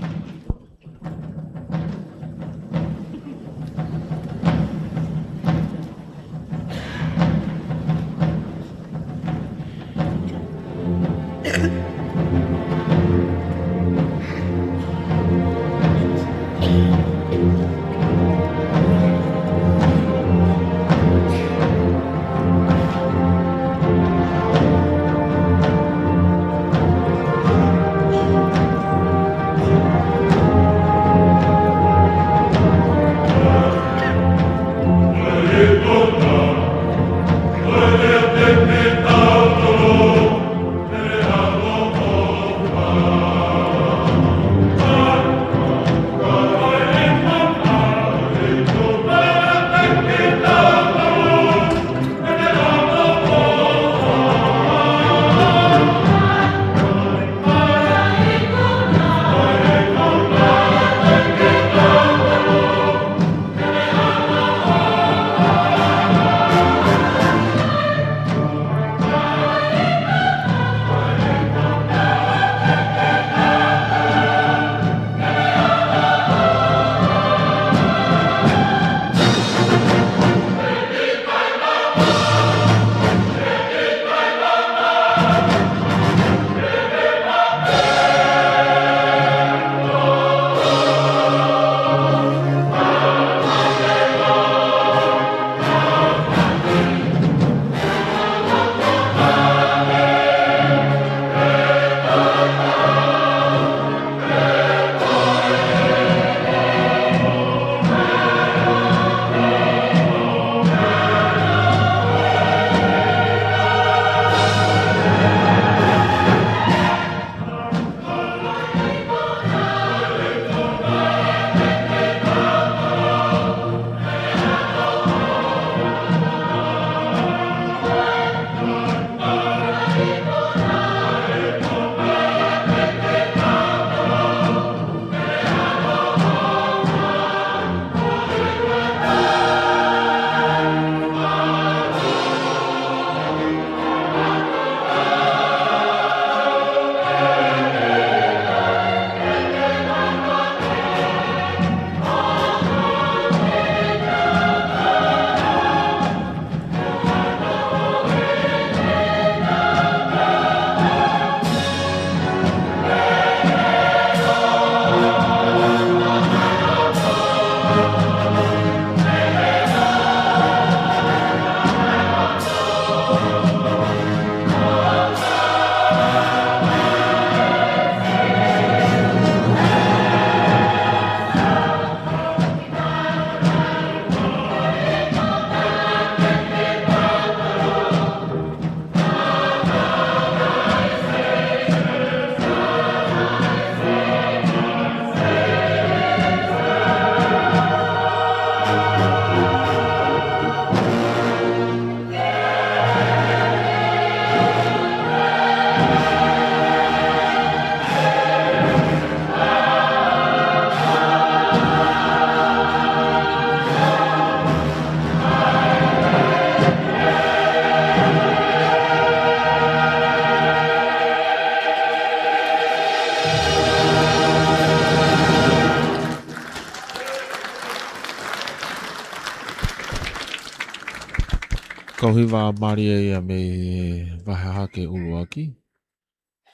Ko e hiva mālie ia mei he vahe hahake ʻuluaki.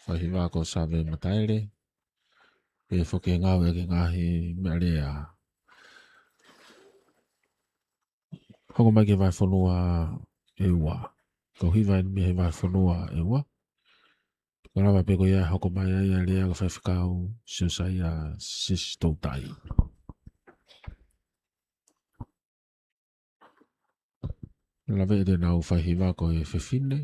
Faihiva ko Save Mataele. Pea foki ngāue ki he ngaahi meʻalea. Hoko mai ki he vahefonua ʻe ua. Ko e hiva eni mei he vahefonua ʻe ua. Ko e lava pē ko ia hoko mai ai ʻa e lea ko e faifekau Siosaia Sisitoutai. Lave ʻe he nau faihiva ko e fefine.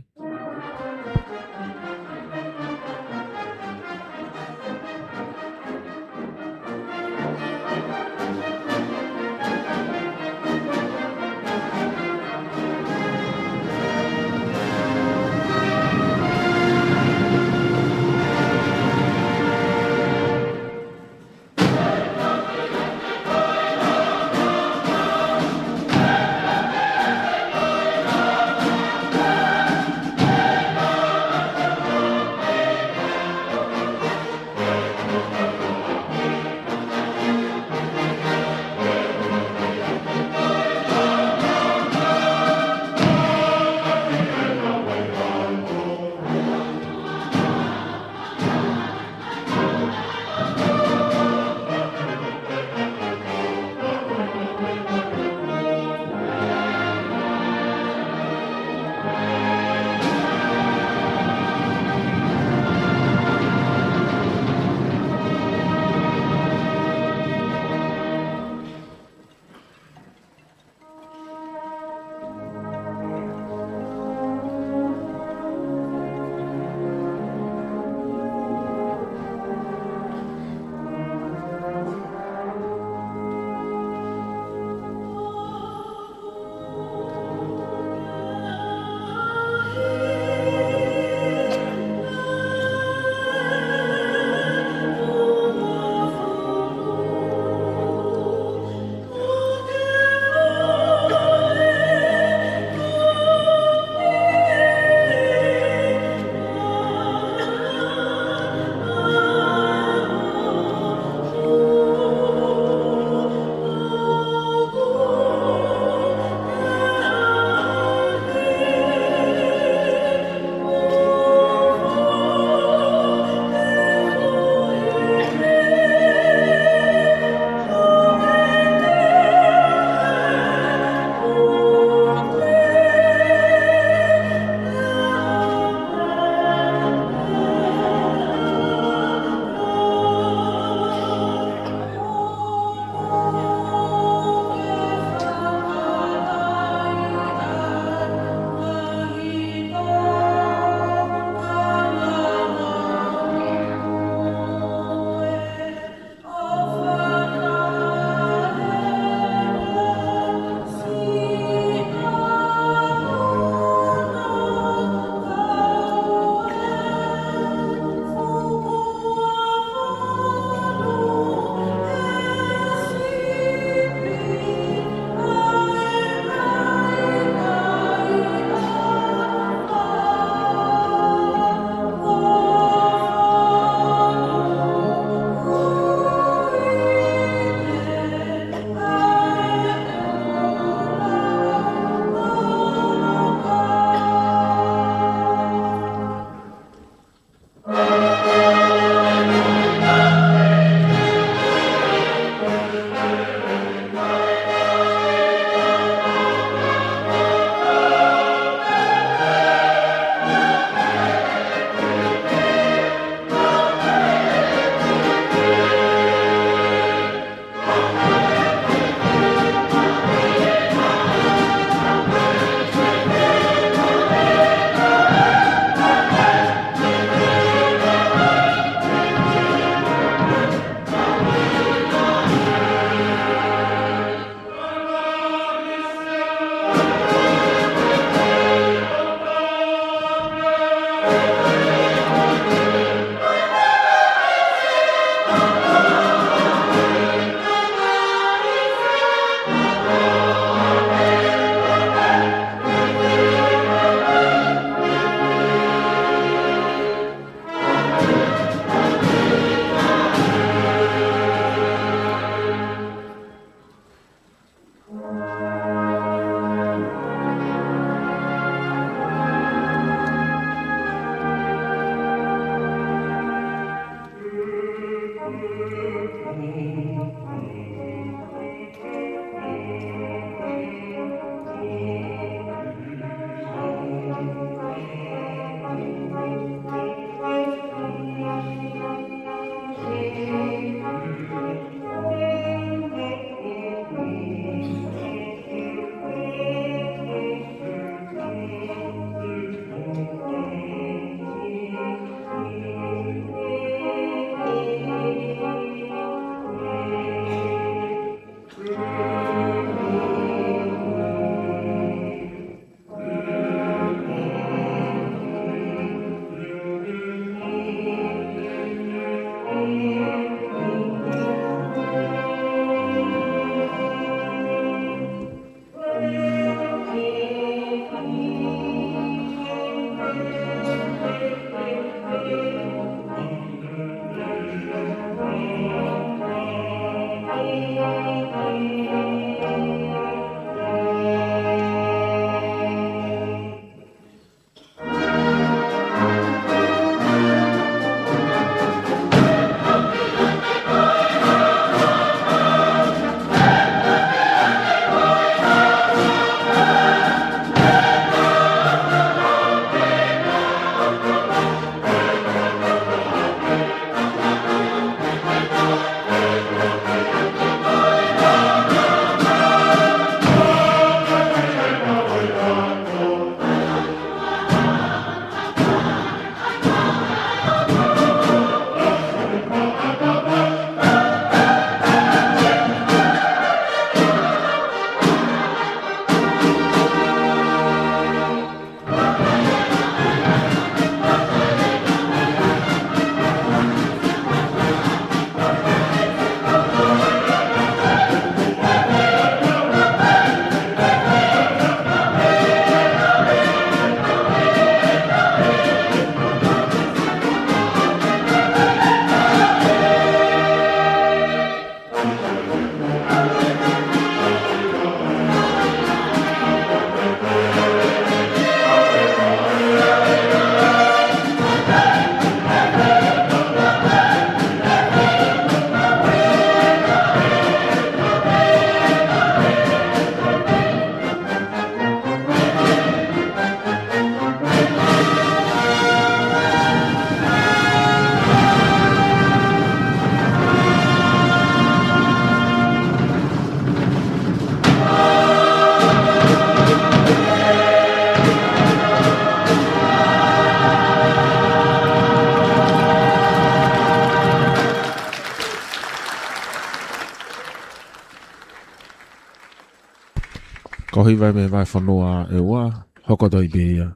ʻOku hiva mei he vahefonua ʻe ua, hoko atu ai pē ia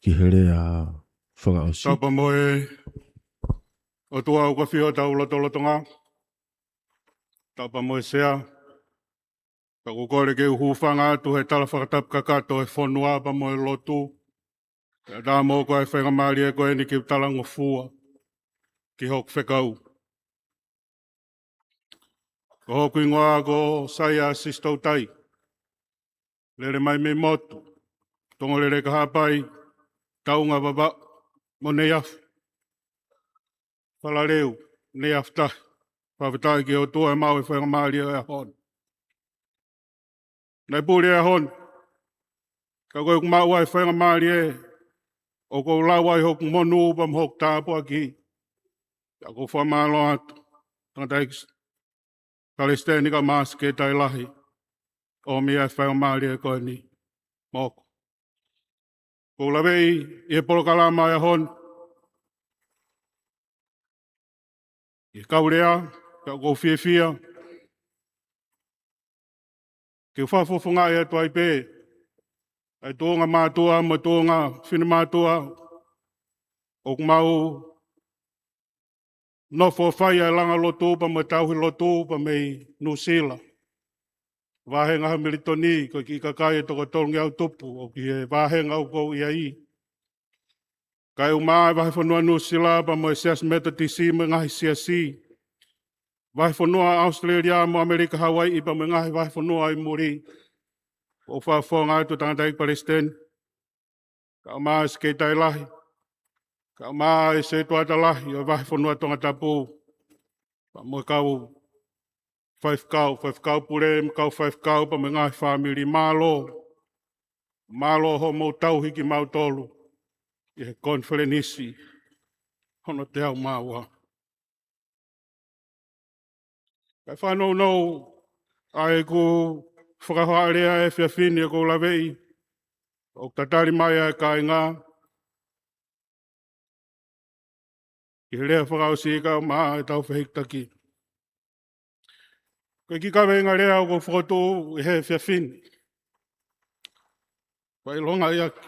ki he lea fakaʻosi. Tau pā mo e ʻOtua ʻoku ʻafio ʻi hotau lotolotonga. Tau pā mo e sea. Pea ʻoku ou kole ke u hūfanga atu he tala fakatapu kakato ʻo e fonua pea mo e lotu. Pea tā mo ko e faingamālie ko eni ke u talangofua ki hoku fekau. Ko hoku hingoa ko Saia Sisitoutai. Lele mai mei motu Tongoleleka, Haʻapai, Taunga, Vavaʻu mo Neiafu. Falaleu, Neiafu tahi. Fakafetaʻi ki he ʻOtua ʻi he maʻu e faingamālie ʻo e ʻaho ni. Naʻe puli e ʻaho ni, ka ko ʻeku maʻu ʻa e faingamālie ʻoku ou lau ai hoku monū pea mo hoku tāpuaki. Pea ʻoku ou fakamālō atu, tangataʻeiki Palesiteni kae ʻumaʻā Sekelitali Lahi, ʻomi ʻa e faingamālie ko eni moʻoku. ʻOku ou laveʻi ʻi he polokalama ʻo e ʻaho ni ʻi he kau lea, pea ʻoku ou fiefia ke u fakafofongaʻi atu ai pē ʻa e tuʻunga mātuʻa mo e tuʻunga finemātuʻa ʻoku mau nofo fai ʻa e langa lotu pea mo e tauhi lotu pea mei Nuʻusila. Vāhenga Hamilitoni, ko e kiʻi kakai ʻe toko tolungeau tupu ʻoku ʻi he vāhenga ʻoku ou ʻi ai. Kae ʻumaʻā e vahefonua Nuʻusila pea mo e Siasi Metotisi mo e ngaahi siasi. Vahefonua ʻAositelēlia mo ʻAmelika Hauaiʻi pea mo e ngaahi vahefonua ʻi muli. ʻOku ou fakafofonga atu, tangataʻeiki Palesiteni, kae ʻumaʻā e Sekelitali Lahi, kae ʻumaʻā e Setuata Lahi ʻo e vahefonua Tongatapu, pea mo e kau faifekau, faifekau pule, mo e kau faifekau, pea mo e ngaahi fāmili. Mālō, mālō hoʻomou tauhi kimautolu ʻi he konifelenisi hono teau mā ua. Kae fakanounou ʻa ʻeku fakahohaʻa lea he efiafi ni, ʻoku ou laveʻi ʻoku tatali mai ʻa e kāinga ki he lea fakaʻosi kae ʻumaʻā ʻetau fehikitaki. Ko e kiʻi kaveinga lea ʻoku ou fokotuʻu ʻi he efiafi ni, fakaʻilongaʻi ʻaki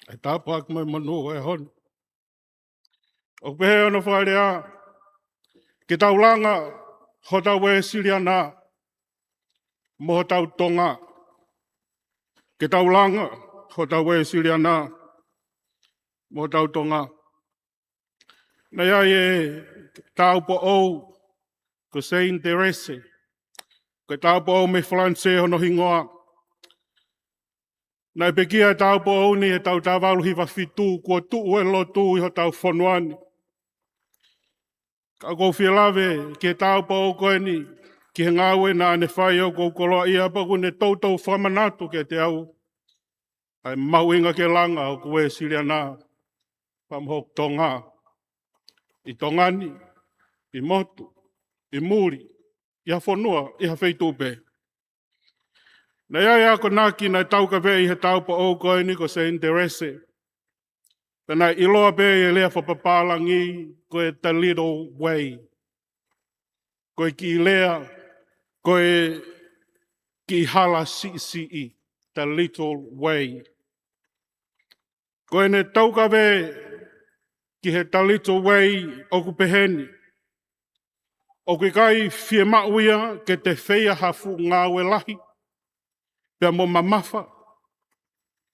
ʻa e tāpuaki mo e monū ʻo e ʻaho ni. ʻOku pehē hono fakalea: Ke tau langa hotau Uēsiliana mo hotau Tonga. Ke tau langa hotau Uēsiliana mo hotau Tonga. Naʻe ʻi ai e tāupoʻou ko Saint Therese. Ko e tāupoʻou mei Falanisē hono hingoa. Naʻe pekia e tāupoʻou ni he taʻu taha valu hiva fitu, kuo tuʻu e lotu ʻi hotau fonua ni. Ka ʻoku ou fie lave ki he tāupoʻou ko eni, ki he ngāue naʻa ne fai, ʻoku ou koloaʻia pea ʻoku ne toutou fakamanatu kiate au ʻa e mahuʻinga ke langa hoku Uēsiliana pea mo hoku Tonga, ʻi Tonga ni, ʻi motu, ʻi muli, ʻi ha fonua, ʻi ha feituʻu pē. Naʻe ʻi ai e akonaki naʻe taukaveʻi he tāupoʻou ko eni ko Saint Therese. Pea naʻe ʻiloa pē ʻi he lea fakapapālangi ko e the little way. Ko e kiʻi lea, ko e kiʻi hala siʻisiʻi, the little way. Ko ʻene taukaveʻi ki he the little way ʻoku peheni: ʻOku ʻikai fiemaʻu ia ke te feia ha fuʻu ngāue lahi pea mo mamafa,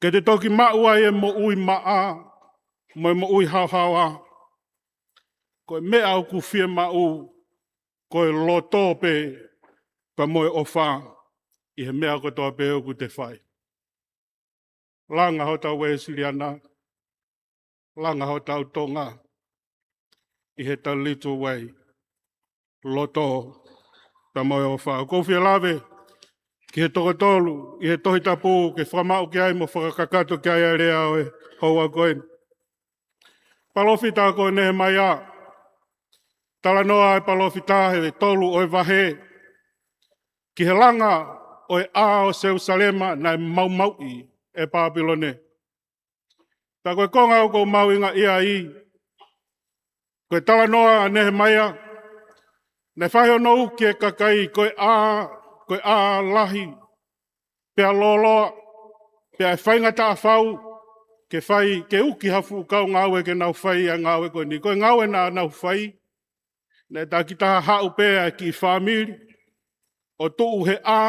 ke te toki maʻu ai e moʻui maʻa mo e moʻui haohaoa. Ko e meʻa ʻoku fiemaʻu ko e loto pē pea mo e ʻofa ʻi he meʻa kotoa pē ʻoku te fai. Langa hotau Uēsiliana, langa hotau Tonga ʻi he the little way. Loto pea mo e ʻofa. ʻOku ou fie lave ki he toko tolu ʻi he Tohi Tapu ke fakamaʻu ki ai mo fakakakato ki ai ʻa e lea ʻo e houa ko eni. Palōfita ko Nehemaia. Talanoa e palōfita he tolu ʻo e vahe ki he langa ʻo e ʻā ʻo Selusalema naʻe maumauʻi ʻe Pāpilone. Pea ko e konga ʻoku ou mahuʻingaʻia ai, ko e talanoa ʻa Nehemaia, naʻe fai hono uki e kakai ko e ʻā, ko e ʻā lahi, pea lōloa, pea ʻe faingataʻa fau ke fai, ke uki ha fuʻu kau ngāue ke nau fai ʻa e ngāue ko eni. Ko e ngāue naʻa nau fai, naʻe takitaha haʻu pē ʻa e kiʻi fāmili ʻo tuʻu he ʻā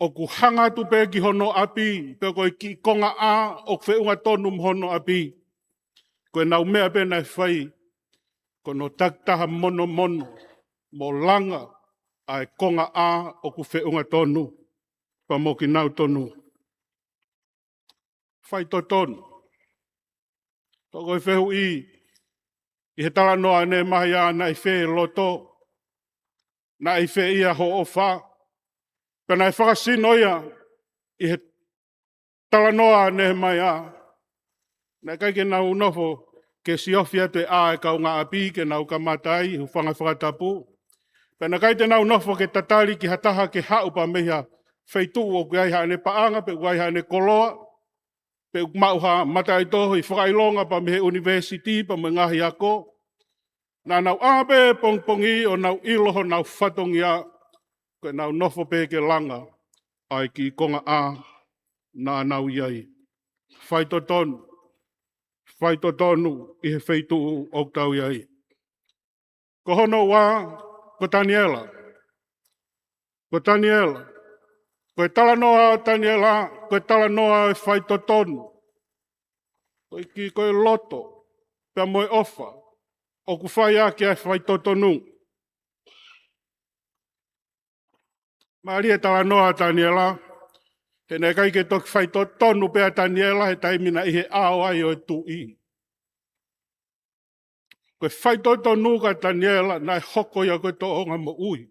ʻoku hanga atu pē ki hono ʻapi, pe ko e kiʻi konga ʻā ʻoku feʻunga tonu mo hono ʻapi. Ko ʻenau meʻa pē naʻe fai, ko hono takitaha monomono mo langa ʻa e konga ʻā ʻoku feʻunga tonu pea mo kinautolu. Faitotonu. Ko e fehuʻi, ʻi he talanoa ʻa Nehemaia, naʻe ʻi fē loto, naʻe ʻi fē ia hoʻo ʻofa? Pea naʻe fakasino ia ʻi he talanoa ʻa Nehemaia. Naʻe ʻikai ke nau nofo ke siofi atu e ʻā ʻa e kaungāʻapi ke nau kamata ai, hūfanga he fakatapu. Pea naʻe ʻikai te nau nofo ke tatali ki ha taha ke haʻu pea mei ha feituʻu ʻoku ʻi ai haʻane paʻanga, pe ʻoku ʻi ai haʻane koloa, pe ʻoku maʻu ha mataʻitohi fakaʻilonga pea mei he ʻunivēsiti pea mo e ngaahi ako. Naʻa nau ʻā pē pongipongi ʻo nau ʻilo honau fatongia, ko ʻenau nofo pē ke langa ʻa e kiʻi konga ʻā naʻa nau ʻi ai. Faitotonu, faitotonu ʻi he feituʻu ʻoku tau ʻi ai. Ko hono ua, ko Taniela. Ko Taniela. Ko e talanoa ʻo Taniela, ko e talanoa ʻo e faitotonu. Ko e kiʻi, ko e loto pea mo e ʻofa ʻoku fai ʻaki ʻa e faitotonu. Mālie e talanoa ʻa Taniela, he naʻe ʻikai ke toki faitotonu pē ʻa Taniela he taimi naʻe ʻi he ʻao ai ʻo e tuʻi. Ko e faitotonu kia Taniela, naʻe hoko ia ko e tōʻonga moʻui.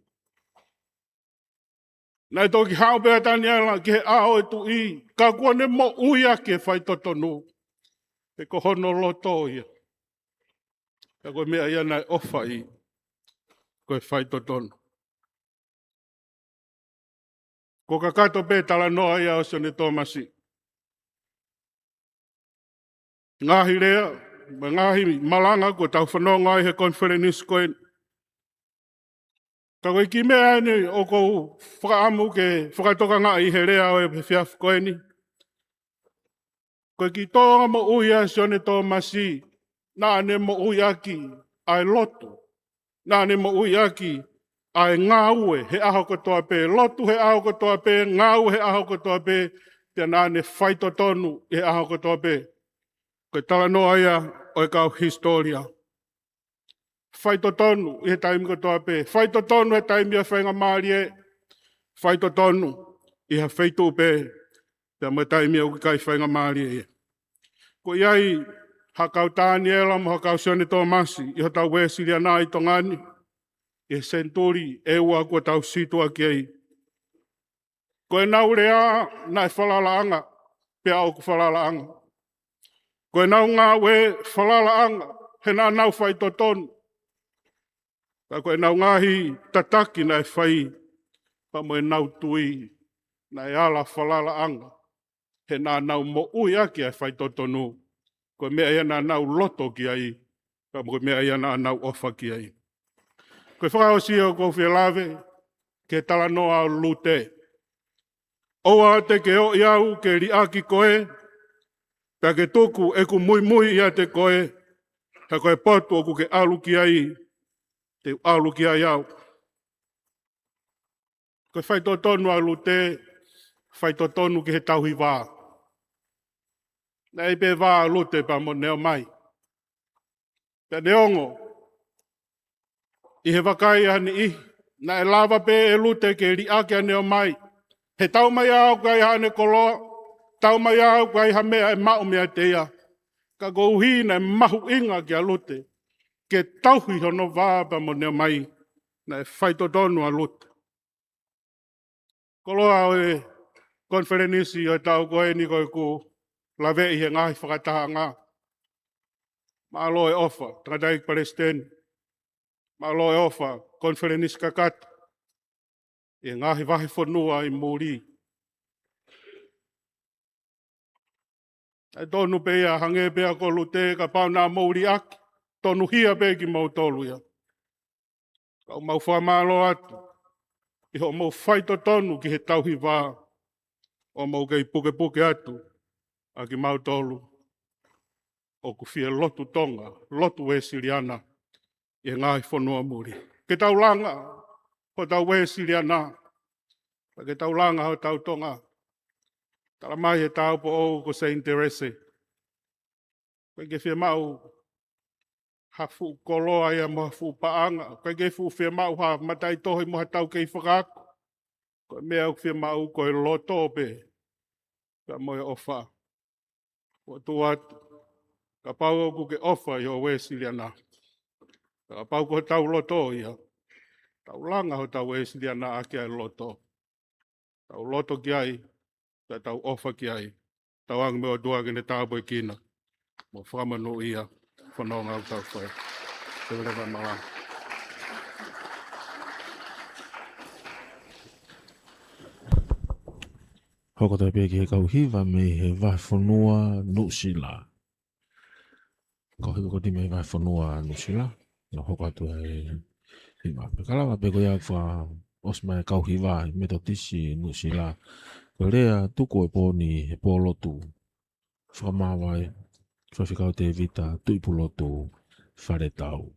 Naʻe toki haʻu pē ʻa Taniela ki he ʻao ʻo e tuʻi, ka kuo ne moʻui ʻaki e faitotonu. He ko hono loto ia, ka ko e meʻa ia naʻe ʻofa ai, ko e faitotonu. Ko e kakato pē talanoa ia ʻo Sione Tōmasi. Ngaahi lea, mo e ngaahi malanga kuo tau fanongo ai he konifelenisi ko eni. Ka ko e kiʻi meʻa eni ʻoku ou fakaʻamu ke fakatokangaʻi he lea ʻo e efiafi ko eni. Ko e kiʻi tōʻonga moʻui ʻa Sione Tōmasi, naʻa ne moʻui ʻaki ʻa e lotu. Naʻa ne moʻui ʻaki ʻa e ngāue he ʻaho kotoa pē, lotu he ʻaho kotoa pē, ngāue he ʻaho kotoa pē, pea naʻa ne faitotonu he ʻaho kotoa pē. Ko e talanoa ia ʻo e kau hisitōlia. Faitotonu ʻi he taimi kotoa pē. Faitotonu he taimi ʻo e faingamālie. Faitotonu ʻi ha feituʻu pē, pea mo e taimi ʻoku ʻikai faingamālie ia. Ko ia ai ha kau Taniela mo ha kau Sione Tōmasi ʻi hotau Uēsiliana ʻi Tonga ni, ʻi he senituli ʻe ua kuo tau situʻa ki ai. Ko ʻenau lea naʻe falalaʻanga, pea ʻoku falalaʻanga. Ko ʻenau ngāue falalaʻanga, he naʻa nau faitotonu. Ka ko ʻenau ngaahi tataki naʻe fai, pea mo ʻenau tui, naʻe ala falalaʻanga, he naʻa nau moʻui ʻaki ʻa e faitotonu. Ko e meʻa ia naʻa nau loto ki ai, pea mo e meʻa ia naʻa nau ʻofa ki ai. Ko e fakaʻosi ʻoku ou fie lave ki he talanoa ʻo Lute. ʻOua te ke ʻoʻi au ke liʻaki koe, pea ke tuku ʻeku muimui ʻiate koe, he ko e potu ʻoku ke ʻalu ki ai, te u ʻalu ki ai au. Ko e faitotonu ʻa Lute, faitotonu ki he tauhi vā. Naʻe ʻi ai pē vā ʻa Lute pea mo Neomai. Pea neongo ʻi he vakai ʻa e niʻihi, naʻe lava pē ʻe Lute ke liʻaki ʻa Neomai. He taumaiā ʻoku ʻi ai haʻane koloa, taumaiā ʻoku ʻi ai ha meʻa ʻe maʻu meiate ia. Ka koeʻuhi naʻe mahuʻinga kia Lute ke tauhi hono vā pea mo Neomai, naʻe faitotonu ʻa Lute. Koloa ʻo e konifelenisi ʻo e taʻu ko eni ko ʻeku laveʻi he ngaahi fakatahaʻanga. Mālō e ʻofa, tangataʻeiki palesiteni. Mālō e ʻofa, konifelenisi kakato ʻi he ngaahi vahefonua ʻi muli. ʻE tonu pē ia, hangē pē ko Lute, kapau naʻa mou liʻaki, tonuhia pē kimoutolu ia. Ka ʻoku mau fakamālō atu ʻi hoʻomou faitotonu ki he tauhi vā. ʻo mou kei pukepuke atu ʻa kimautolu ʻoku fie lotu Tonga, lotu Uēsiliana ʻi he ngaahi fonua muli. Ke tau langa hotau Uēsiliana, ke tau langa hotau Tonga. Tala mai he tāupoʻou ko Saint Terese, ʻikai ke fiemaʻu ha fuʻu koloa ia mo ha fuʻu paʻanga, ʻikai ke fuʻu fiemaʻu ha mataʻitohi mo ha taukei fakaako. Ko e meʻa ʻoku fiemaʻu ko e loto pē, pea mo e ʻofa. ʻOku tuʻu atu, kapau ʻoku ke ʻofa ʻi ho Uēsiliana, kapau ko hotau loto ia, tau langa hotau Uēsiliana ʻaki ʻa e loto. Tau loto ki ai, pea tau ʻofa ki ai. Tauange mo e ʻOtua ke ne tāpuekina mo fakamonūʻia e fononga ʻoku tau fai. Te u leva malanga. Hoko atu pē ki he kau hiva mei he vahefonua Nuʻusila. Kau hiva ko eni mei he vahefonua Nuʻusila, ʻo hoko atu e hiva. Pea ka lava pē ko ia ʻoku fakaʻosi mai e kau hiva ʻi Metotisi Nuʻusila, ko e Lea Tuku ʻo e Pō Ni he Pō Lotu. Fakamāvae, Faifekau Tēvita Tuʻipulotu Faletau.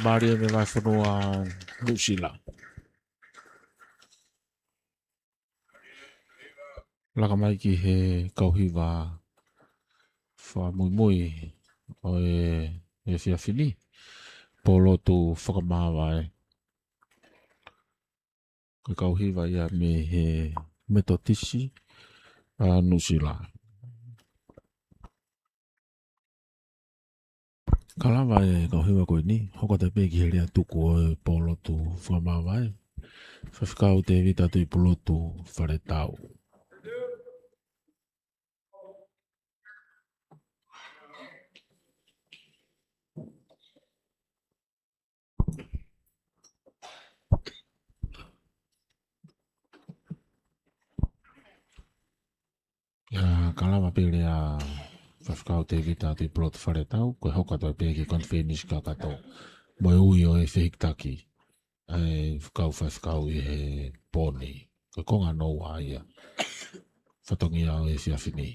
Mālie mei he vahefonua Nuʻusila. Laka mai ki he kau hiva fakamuimui ʻo e, e efiafi ni, Pōlotu Fakamāvae. Ko e kau hiva ia mei he Metotisi ʻa Nuʻusila. Ka lava e kau hiva ko eni, hoko atu pē ki he lea tuku ʻo e Pōlotu Fakamāvae. Faifekau Tēvita Tuʻipulotu Faletau. ʻIa, ka lava pē lea ʻa Faifekau Tēvita Tuʻipulotu Faletau, ko e hoko atu pē ki he konifelenisi kakato mo e ui ʻo e fehikitaki ʻa e kau faifekau ʻi he pō ni. Ko e konga nounou ia e fatongia ʻo e efiafi ni.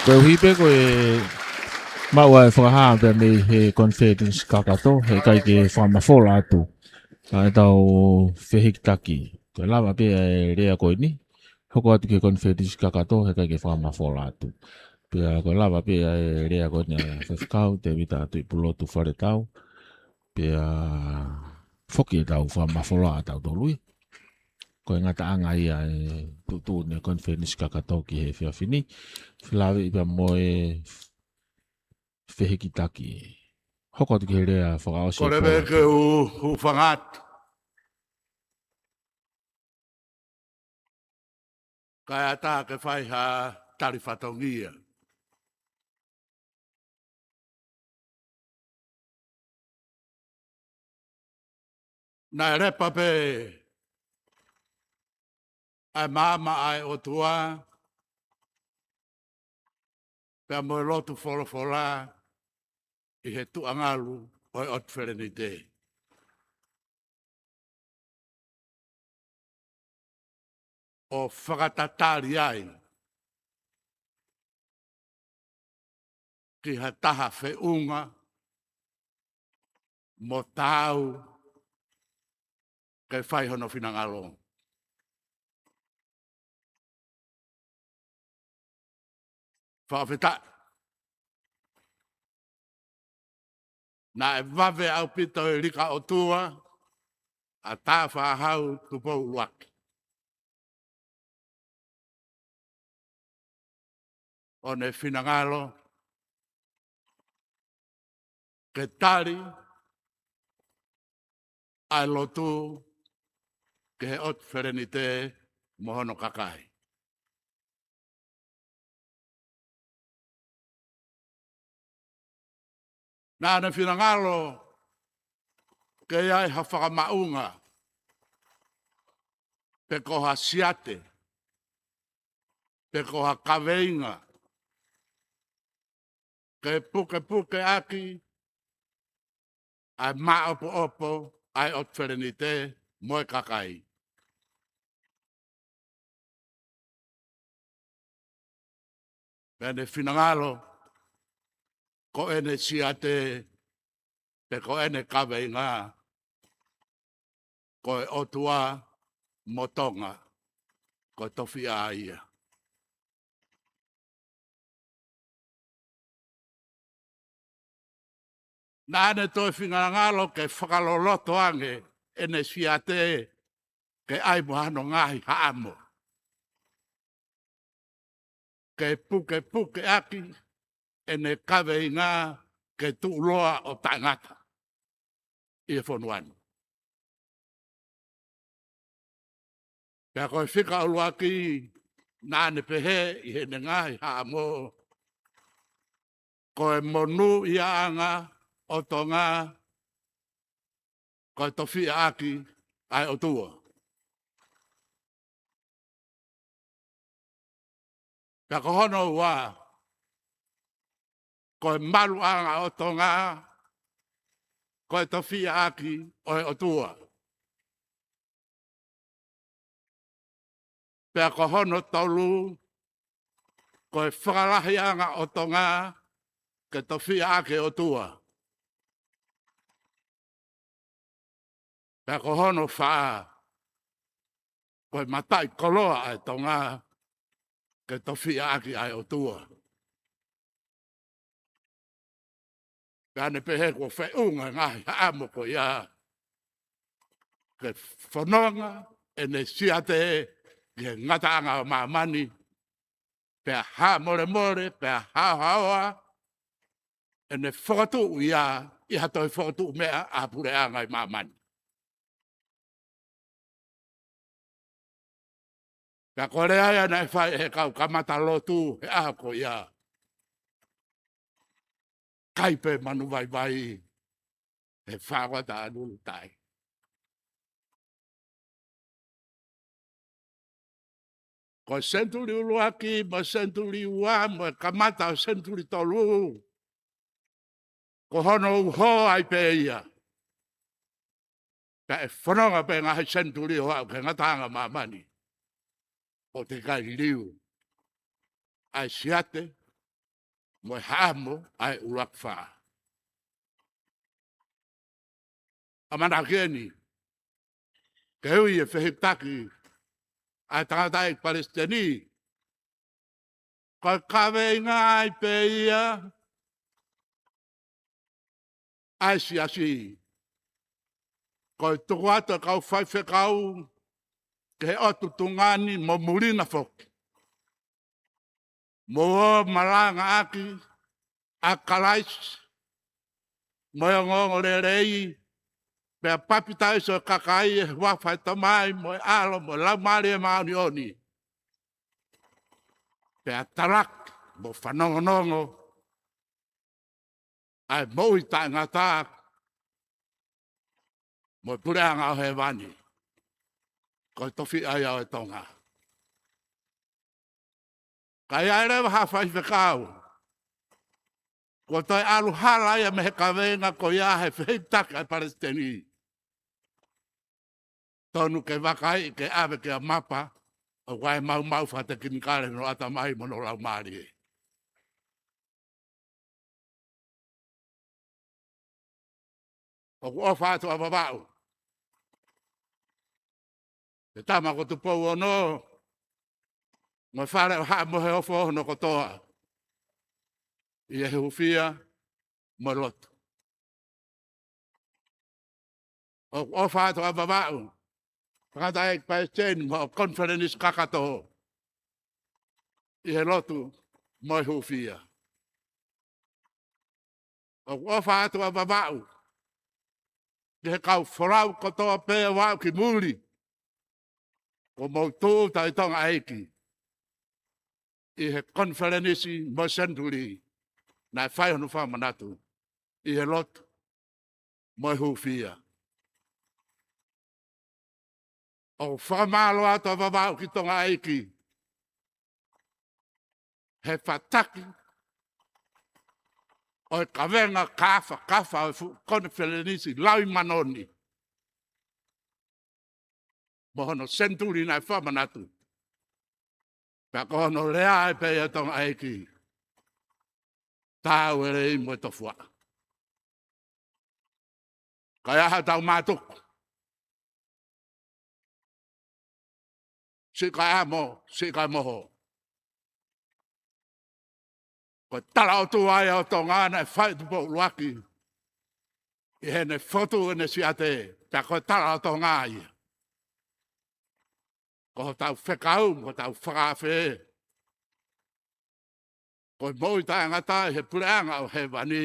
Koeʻuhi pē ko e maʻu ʻa e fakahā pē mei he Konifelenisi Kakato, heʻikai ke fakamafola atu ʻa ʻetau fehikitaki. Ko e lava pē ʻa e lea ko eni, hoko atu ki he Konifelenisi Kakato, heʻikai ke fakamafola atu. Pea ko e lava pē ʻa e lea ko eni ʻa e Faifekau Tēvita Tuʻipulotu Faletau. Pea foki ʻetau fakamafola ʻatautolu ia. Ko e ngataʻanga ia e tuʻutuʻuni e Konifelenisi Kakato ki he efiafi ni. Felāveʻi pea mo e fehikitaki. Hoko atu ki he lea fakaʻosi. Kole pē ke u hūfanga atu, kae ʻatā ke fai ha tali fatongia. Naʻe lepa pē ʻa e maama ʻa e ʻOtua, pea mo e lotu folofola ʻi he tuʻangalu ʻo e ʻOtu Felenite, ʻo fakatatali ai ki ha taha feʻunga mo taau ke fai hono finangalo. Fakafetaʻi. Naʻe vave ʻaupito e lika ʻOtua ʻa Tāufaʻāhau Tupou ʻUluaki ʻo ne finangalo ke tali ʻa e lotu ki he ʻOtu Felenite mo hono kakai. Naʻa ne finangalo ke ʻi ai ha fakamaʻunga, pe ko ha siate, pe ko ha kaveinga, ke pukepuke ʻaki ʻa e maʻopoʻopo ʻa e ʻOtu Felenite mo e kakai. Pea ne finangalo ko ʻene siate, pe ko ʻene kaveinga, ko e ʻOtua mo Tonga, ko e tofiʻa ia. Naʻa ne toe finangalo ke fakaloloto ange ʻene siate ke ʻai mo hano ngaahi haʻamo, ke pukepuke ʻaki ʻene kaveinga ke tuʻuloa ʻo taʻengata ʻi he fonua ni. Pea ko e fika ʻuluaki naʻa ne pehē ʻi heʻene ngaahi haʻamo, ko e monūʻiaʻanga ʻo Tonga, ko e tofiʻa ʻaki ʻa e ʻOtua. Pea ko hono ua, ko e maluʻanga ʻo Tonga, ko e tofiʻa ʻaki ʻo e ʻOtua. Pea ko hono tolu, ko e fakalahiʻanga ʻo Tonga ke tofiʻa ʻaki e ʻOtua. Pea ko hono fā, ko e mataʻikoloa ʻa e Tonga ke tofiʻa ʻaki ʻa e ʻOtua. Pea ne pehē kuo feʻunga e ngaahi haʻamo ko ia ke fononga ʻene siate ki he ngataʻanga ʻo māmani, pea hā molemole, pea haohaoa ʻene fokotuʻu ia ʻi ha toe fokotuʻu meʻa ʻa e puleʻanga ʻi māmani. Pea ko e lea ia naʻe fai ʻe he kau kamata lotu he ʻaho ko ia, kai pē manu vaivai he fākota ʻa Lulutai. Ko e senituli ʻuluaki, mo e senituli ua, mo e kamata ʻo e senituli tolu, ko hono uho ai pē ia. Pea ʻe fononga pē ngaahi senituli ʻo aʻu ki he ngataʻanga māmani, ʻo teʻeki ai liliu ʻa e siate mo e haʻamo ʻa e ʻUluaki Fā. ʻAmanaki eni ke ui e fehikitaki ʻa e tangataʻeiki palesiteni, ko e kaveinga ai pē ia ʻa e siasi. Ko e tuku atu e kau faifekau ki he ʻotu Tonga ni mo muli na foki, mo ō malangaʻaki ʻa Kalaisi mo e ongoongolelei, pea papitaiso e kakai ʻi he huafa ʻo e Tamai mo e ʻAlo mo e Laumālie Māʻoniʻoni, pea talaki mo fanongonongo ʻa e moʻui taʻengata mo e puleʻanga ʻo hēvani. Ko e tofiʻa ia ʻo e Tonga. Ka ʻi ai leva ha faifekau kuo toe ʻalu hala ia mei he kaveinga ko ia he fehikitaki ʻa e Palesiteni, tonu ke vakaiʻi ke ʻave kia Mapa, ʻo ʻai e maumau fakatekinikale hono ʻatamai mo hono laumālie. ʻOku ʻofa atu ʻa Vavaʻu, ʻa e tama ko Tupou Ono, mo e fale ʻo Haʻa Moheofo hono kotoa, ʻi he hūfia mo e lotu. ʻOku ʻofa atu ʻa Vavaʻu, tangataʻeiki palesiteni mo e konifelenisi kakato, ʻi he lotu mo e hūfia. ʻOku ʻofa atu ʻa Vavaʻu ki he kau folau kotoa pē ʻo aʻu ki muli, kuo mou tūʻuta ʻi Tonga ʻEiki ʻi he konifelenisi mo e senituli naʻe fai hono fakamanatu, ʻi he lotu mo e hūfia. ʻOku fakamālō atu ʻa Vavaʻu ki Tonga ʻEiki he fataki ʻo e kavenga kāfakafa ʻo e fuʻu konifelenisi laui manoni mo hono senituli naʻe fakamanatu. Pea ko hono lea ai pē ia ʻa Tonga ʻEiki: Tāuelei mo e tofuaʻa. Ka ʻi ai haʻatau mātuku, siʻi kae ʻamo, siʻi kae moho. Ko e talaʻotua ia ʻo Tonga naʻe fai ʻe Tupou ʻUluaki ʻi heʻene fotu ʻene siate, pea ko e tala ʻo Tonga ia. Ko hotau fekau, ko hotau fakaafe, ko e moʻui taʻengata ʻi he puleʻanga ʻo hēvani,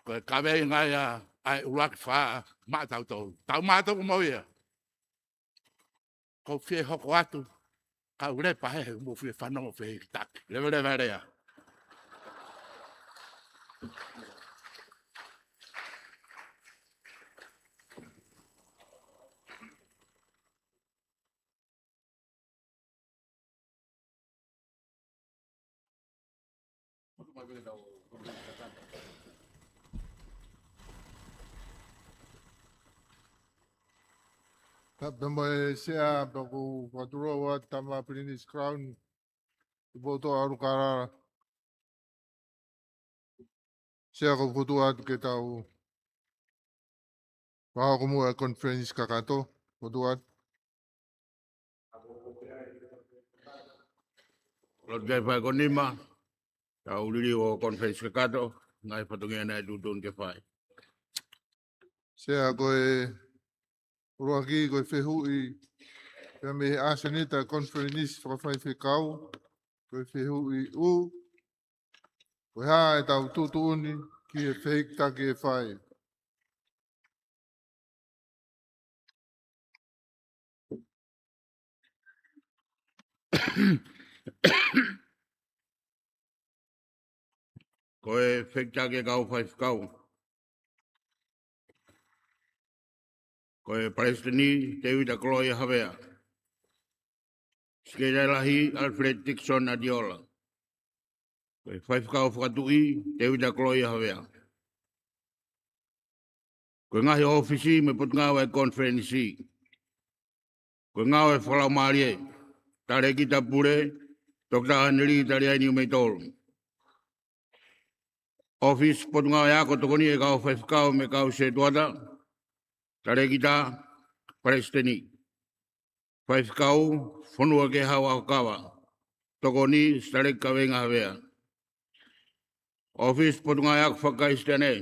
ko e kaveinga ia ʻa e ʻUluaki Fā maʻatautolu. Tau mātuku mo ia. Kou fie hoko atu, kau lepa he he mou fie fanongo fehikitaki. Leveleva e lea. Ka pea mo e sea, pea ʻoku ou fakatulou atu Tama Pilinisi Crown, Tupoutoʻa ʻUlukalala. Sea, ʻoku ou fokotuʻu atu ke tau fakahoko muʻa e konifelenisi kakato. Fokotuʻu atu. Lotu ke fai ko nima, tau liliu ʻa e konifelenisi kakato, ngaahi fatongia naʻe tuʻutuʻuni ke fai. Sea, ko e ʻuluaki, ko e fehuʻi pea mei he ʻasenita konifelenisi fakafaifekau, ko e fehuʻi ʻū: Ko e hā ʻetau tuʻutuʻuni ki he fehikitaki ʻe fai? Ko e fehikitaki ʻa e kau faifekau: Ko e Palesiteni, Tēvita Koloaʻia Havea. Sekelitali Lahi, Alfred Dixon Adiola. Ko e Faifekau Fakatuʻi, Tēvita Koloaʻia Havea. Ko e ngaahi ʻōfisi mo e potungāue ʻa e konifelenisi. Ko e ngāue fakalaumālie: Talēkita Pule, Toketā ʻAneli Taliai Niumeitolu. ʻŌfisi Potungāue Ako, tokoni ʻa e kau faifekau mo e kau sētuata: Talēkita, Palesiteni. Faifekau, Fonua Kehau ʻAhokava. Tokoni, Sitaleki Kaveinga Havea. ʻŌfisi Potungāue Ako Fakakalisitiane: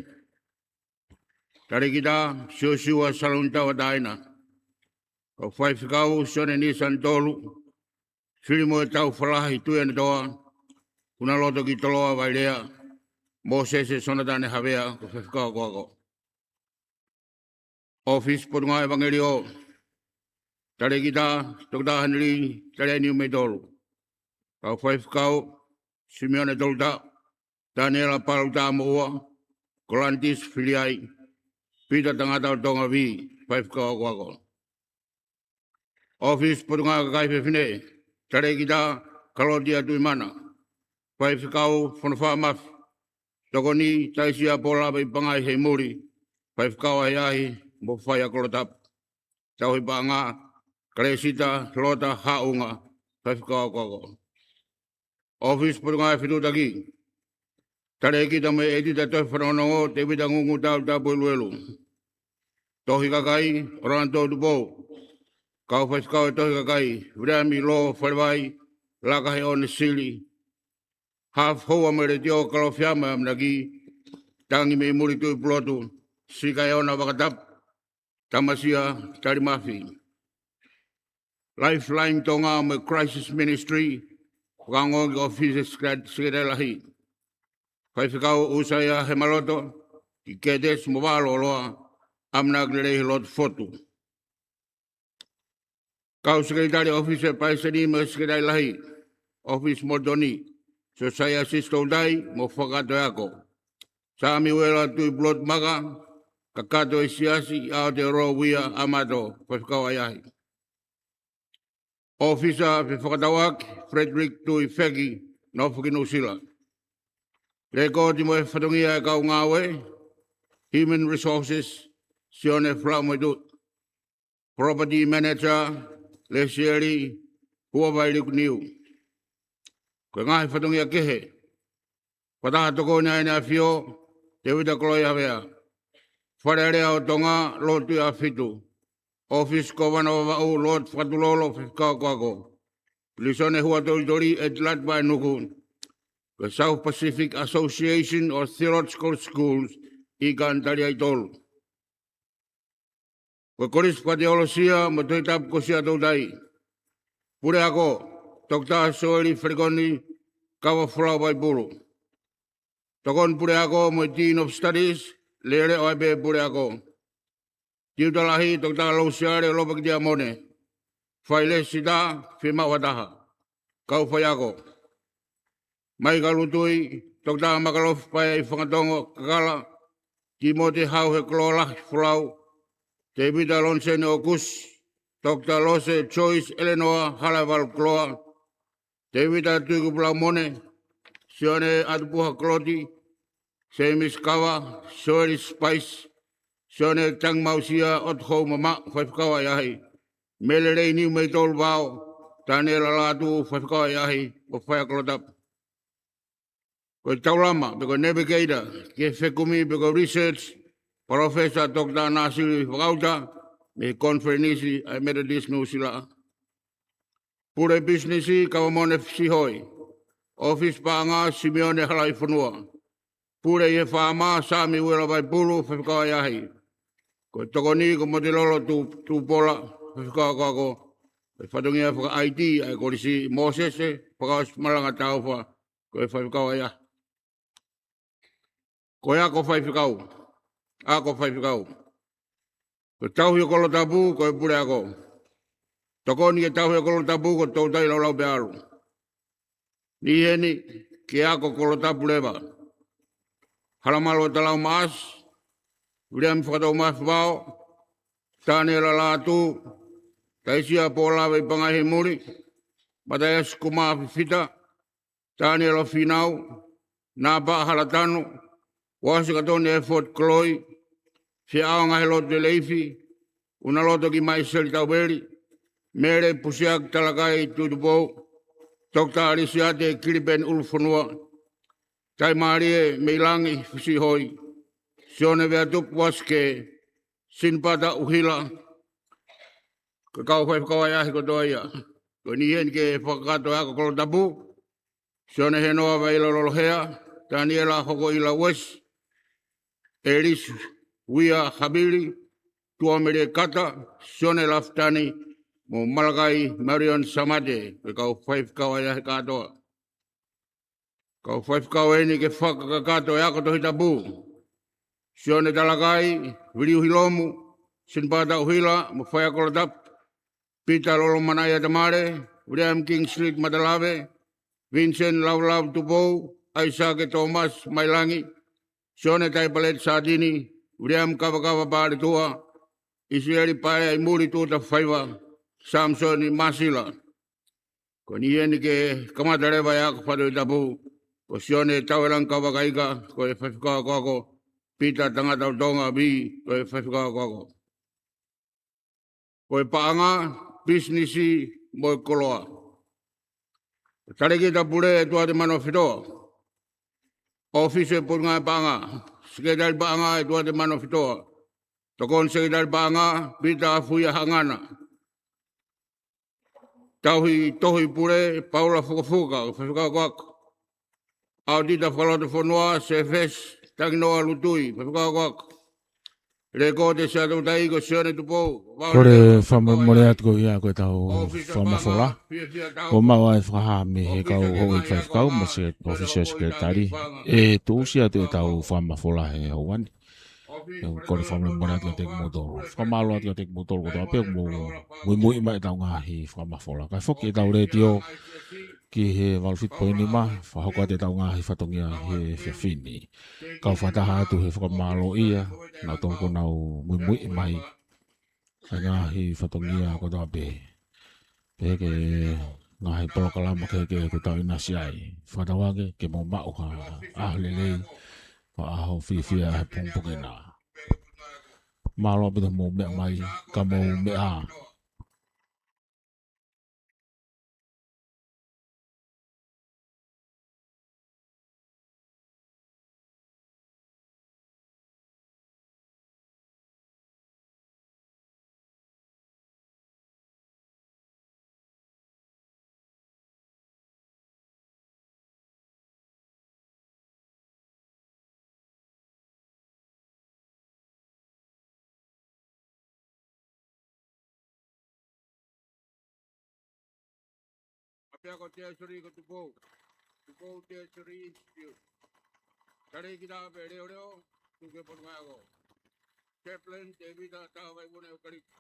Talēkita Siosiua Saloni Tauʻatāina. Kau faifekau: Sione Nisanitolu, Filimoe Taufalahi Tuianetoa, Kunaloto Kitoloa Vailea, Mōsese Sonatane Havea ko e faifekau akoako. ʻŌfisi Potungāue Evangelio, Talēkita Toketā Henelī Taliai Niumeitolu. Kau faifekau, Simione Toluta, Taniela Paluta Moʻua, Kolanitisi Filiai, Pita Tangata ʻo Tonga Vī, faifekau akoako. ʻŌfisi Potungāue Kakai Fefine, Talēkita Kalotia Tuʻimana, faifekau Fonofā Mafi, tokoni Taisia Polava ʻi Pangai Heimuli, faifekau ʻahiʻahi mo fai ʻa Kolotap. Tauhi paʻanga, Kalesita Lota Haʻunga, faifekau akoako. ʻŌfisi Potungāue Fetuʻutaki, Talēkita mo e ʻEtita Tohi Fanongonongo, Tevita Ngungutau Tapueluelu. Tohi Kakai, ʻOlana Tupou. Kau faifekau e Tohi Kakai, Viliami Lō Falevai, Laka Heone Sili, Hafu Houa mo e Letiō, Kalofiama mo e ʻAmanaki, Tangi mei Muli Tuʻipulotu, Sikaeona Vakatapu, Tamasia Talimafi. Lifeline Tonga mo e Crisis Ministry, fakaongo ki ʻŌfisi Sekelitali, Sekelitali Lahi. Faifekau ʻUsaia Hemaloto, ki Ketesi mo Vaʻa Loloa, ʻamanaki lelei he lotu fotu. Kau Sekelitali ʻŌfisi Palesiteni mo e Sekelitali Lahi, ʻŌfisi Molitoni, Siosaia Sisitoutai mo Fakatoeako. Samiuela Tuʻipulotu Maka, kakato e siasi ʻi Aotearoa, Uia Amato, faifekau ʻahiʻahi. ʻŌfisa Fefakatauʻaki, Frederick Tuʻifeki, nofo ki Nuʻusila. Lekooti mo e fatongia e kau ngāue, Human Resources, Sione Falaʻumoetuʻi. Property Manager, Lesieli Huavailiku Niu. Ko e ngaahi fatongia kehe, fakataha tokoni ʻa ʻEne ʻAfio, Tevita Koloia Havea. Fale Alea ʻo Tonga, Lord Tuʻiʻāfitu. ʻŌfisi Kōvana Vavaʻu, Lord Fakatulolo, faifekau akoako. Pilīsone Huatolitoli, Etilat Vaenuku. Ko e South Pacific Association of Theological Schools, ʻIkani Taliaitolu. Ko e Kolisi Fakateolosia mo e Tohitapu ko Siaʻatoutai. Puleako, Toketā Soeli Felikoni Kavafolau Vaipulu. Tokoni Puleako mo e Dean of Studies, Lele ʻo Aipe Puleako. Tiuta Lahi, Toketā Lousiale Lopakitia Mone. Failesita, fiemaʻu ha taha. Kau faiako. Maika Lutui, Toketā Makalofi Paea ʻi Fangatongo Kakala, Timote Hauhekoloa Lahi Folau, Tevita Loniseni ʻOkusi, Toketā Lose Joyce Elenoa Halaevalu Koloa, Tevita Tuikupulau Mone, Sione ʻAtupuha Koloti, Semisi Kava, Soeli Sipaisi, Sione Tangimausia ʻOtuhoumamaʻu, faifekau ʻahiʻahi. Melelei Niumeitolu Vao, Taniela Lātū, faifekau ʻahiʻahi, mo fai ʻa Kolotap. Ko e taulama, pe ko e navigator, ki he fekumi, pe ko e research, Palōfesa Toketā Nāsili Vakauta, mei he Konifelenisi ʻa e Metotisi Nuʻusila. Pule Pisinisi, Kavamone Fisihoi. ʻŌfisi Paʻanga, Simione Halaifonua. Pule ʻi he Faama, Samiuela Vaipulu, faifekau ʻahiʻahi. Ko e tokoni ko Motelolo Tu-, Tupola, faifekau akoako. Ko e fatongia faka-I T ʻa e kolisi, Mōsese Fakaʻosi Malanga Taufa, ko e faifekau ʻahiʻahi. Ko e ako faifekau. Ako faifekau. Ko e tauhi ʻo Kolotap, ko e puleako. Tokoni ke tauhi ʻo Kolotap, ko Toutai Laulau Pealu. Niʻihi ni ke ako Kolotap leva. Halamalu ʻAtalau Maʻasi, Viliami Fakatoumafi Vao, Taniela Lātū, Taisia Polava ʻi Pangai Heimuli, Mataiasi Kumā Fifita, Taniela Finau, Napa Halatano, Uasikatoni Efoti Koloi, Feʻao Ngahelotu Leifi, Unaloto Kimaiseli Tauveli, Mele Pusiaki Talakai Tuʻitupou, Toketā Lisiate Kilipeni ʻUlufonua, Taimālie Meilangi Fisihoi, Sione Veatupu Uasikē, Sinipata ʻUhila, ko e kau faifekau ʻahiʻahi kotoa ia. Ko e niʻihi ni ke fakakakato e ako Kolotap, Sione Henoa Vailalolohea, Taniela Hokoʻila Uesi, ʻElisi Uia Havili, Tuʻamelie Kata, Sione Lafitani, mo Malakai Marion Samate, ko e kau faifekau ʻahiʻahi kātoa. Kau faifekau ʻeni ke fakakakato e ako Tohi Tapu: Sione Talakai, Viliu Hilomu, Sinipata ʻUhila mo Faiako Latapu, Pita Lolomanaia Tamale, Viliami Kingsley Matalave, Vincent Laulavu Tupou, ʻAisake Tōmasi Mailangi, Sione Taipaleti Sātini, Viliami Kavakava Paletua, ʻIsileli Paea ʻi Muli Tuta Faiva, Samisoni Masila. Ko eni ʻeni ke kamata leva e ako faka-Tohi Tapu, ko Sione Tauelangi Kavakaika ko e faifekau akoako, Pita Tangata Tonga Vī ko e faifekau akoako. Ko e paʻanga, pisinisi mo e koloa. Talēkita Pule, ʻEtuate Manofitoa. ʻŌfisi ʻo e Potungāue Paʻanga. Sekelitali Paʻanga, ʻEtuate Manofitoa. Tokoni Sekelitali Paʻanga, Pita Afuia Haʻangana. Tauhi Tohi Pule, Paula Fukafuka, faifekau akoako. ʻAotita Fakalotofonua, Sefesi Tanginoa Lutui, faifekau akoako. Lekooti Siaʻatoutai ko Sione Tupou. Kole fakamolemole atu ko ia ko ʻetau fakamafola. Kuo maʻu ʻa e fakahā mei he kau houʻeiki faifekau mo e ʻōfisi ʻo e sekelitali, ʻe tuʻusi atu ʻetau fakamafola he houa ni. ʻE kole fakamolemole atu kiate kimoutolu. Fakamālō atu kiate kimoutolu kotoa pē ʻoku mou muimui mai ʻetau ngaahi fakamafola. Kae foki ʻetau letiō ki he valu fitu poini nima, fakahoko atu ʻetau ngaahi fatongia he efiafi ni. Kau fakataha atu he fakamālō ia, nautolu kuo nau muimui mai ʻa e ngaahi fatongia kotoa pē. Pehē ki he ngaahi polokalama kehekehe kuo tau ʻinasi ai. Fakatauange ke mou maʻu ha ʻaho lelei, ha ʻaho fiefia he pongipongi na. Mālō ʻaupito hoʻomou meʻa mai, ka mou meʻa ā. Kapea ko Tesori ko Tupou. Tupou Tesori, siu. Talēkita Pea Leoleo, tuku ki he potungāue ako. Chaplain Tevita Tahavai Vone Okaliki.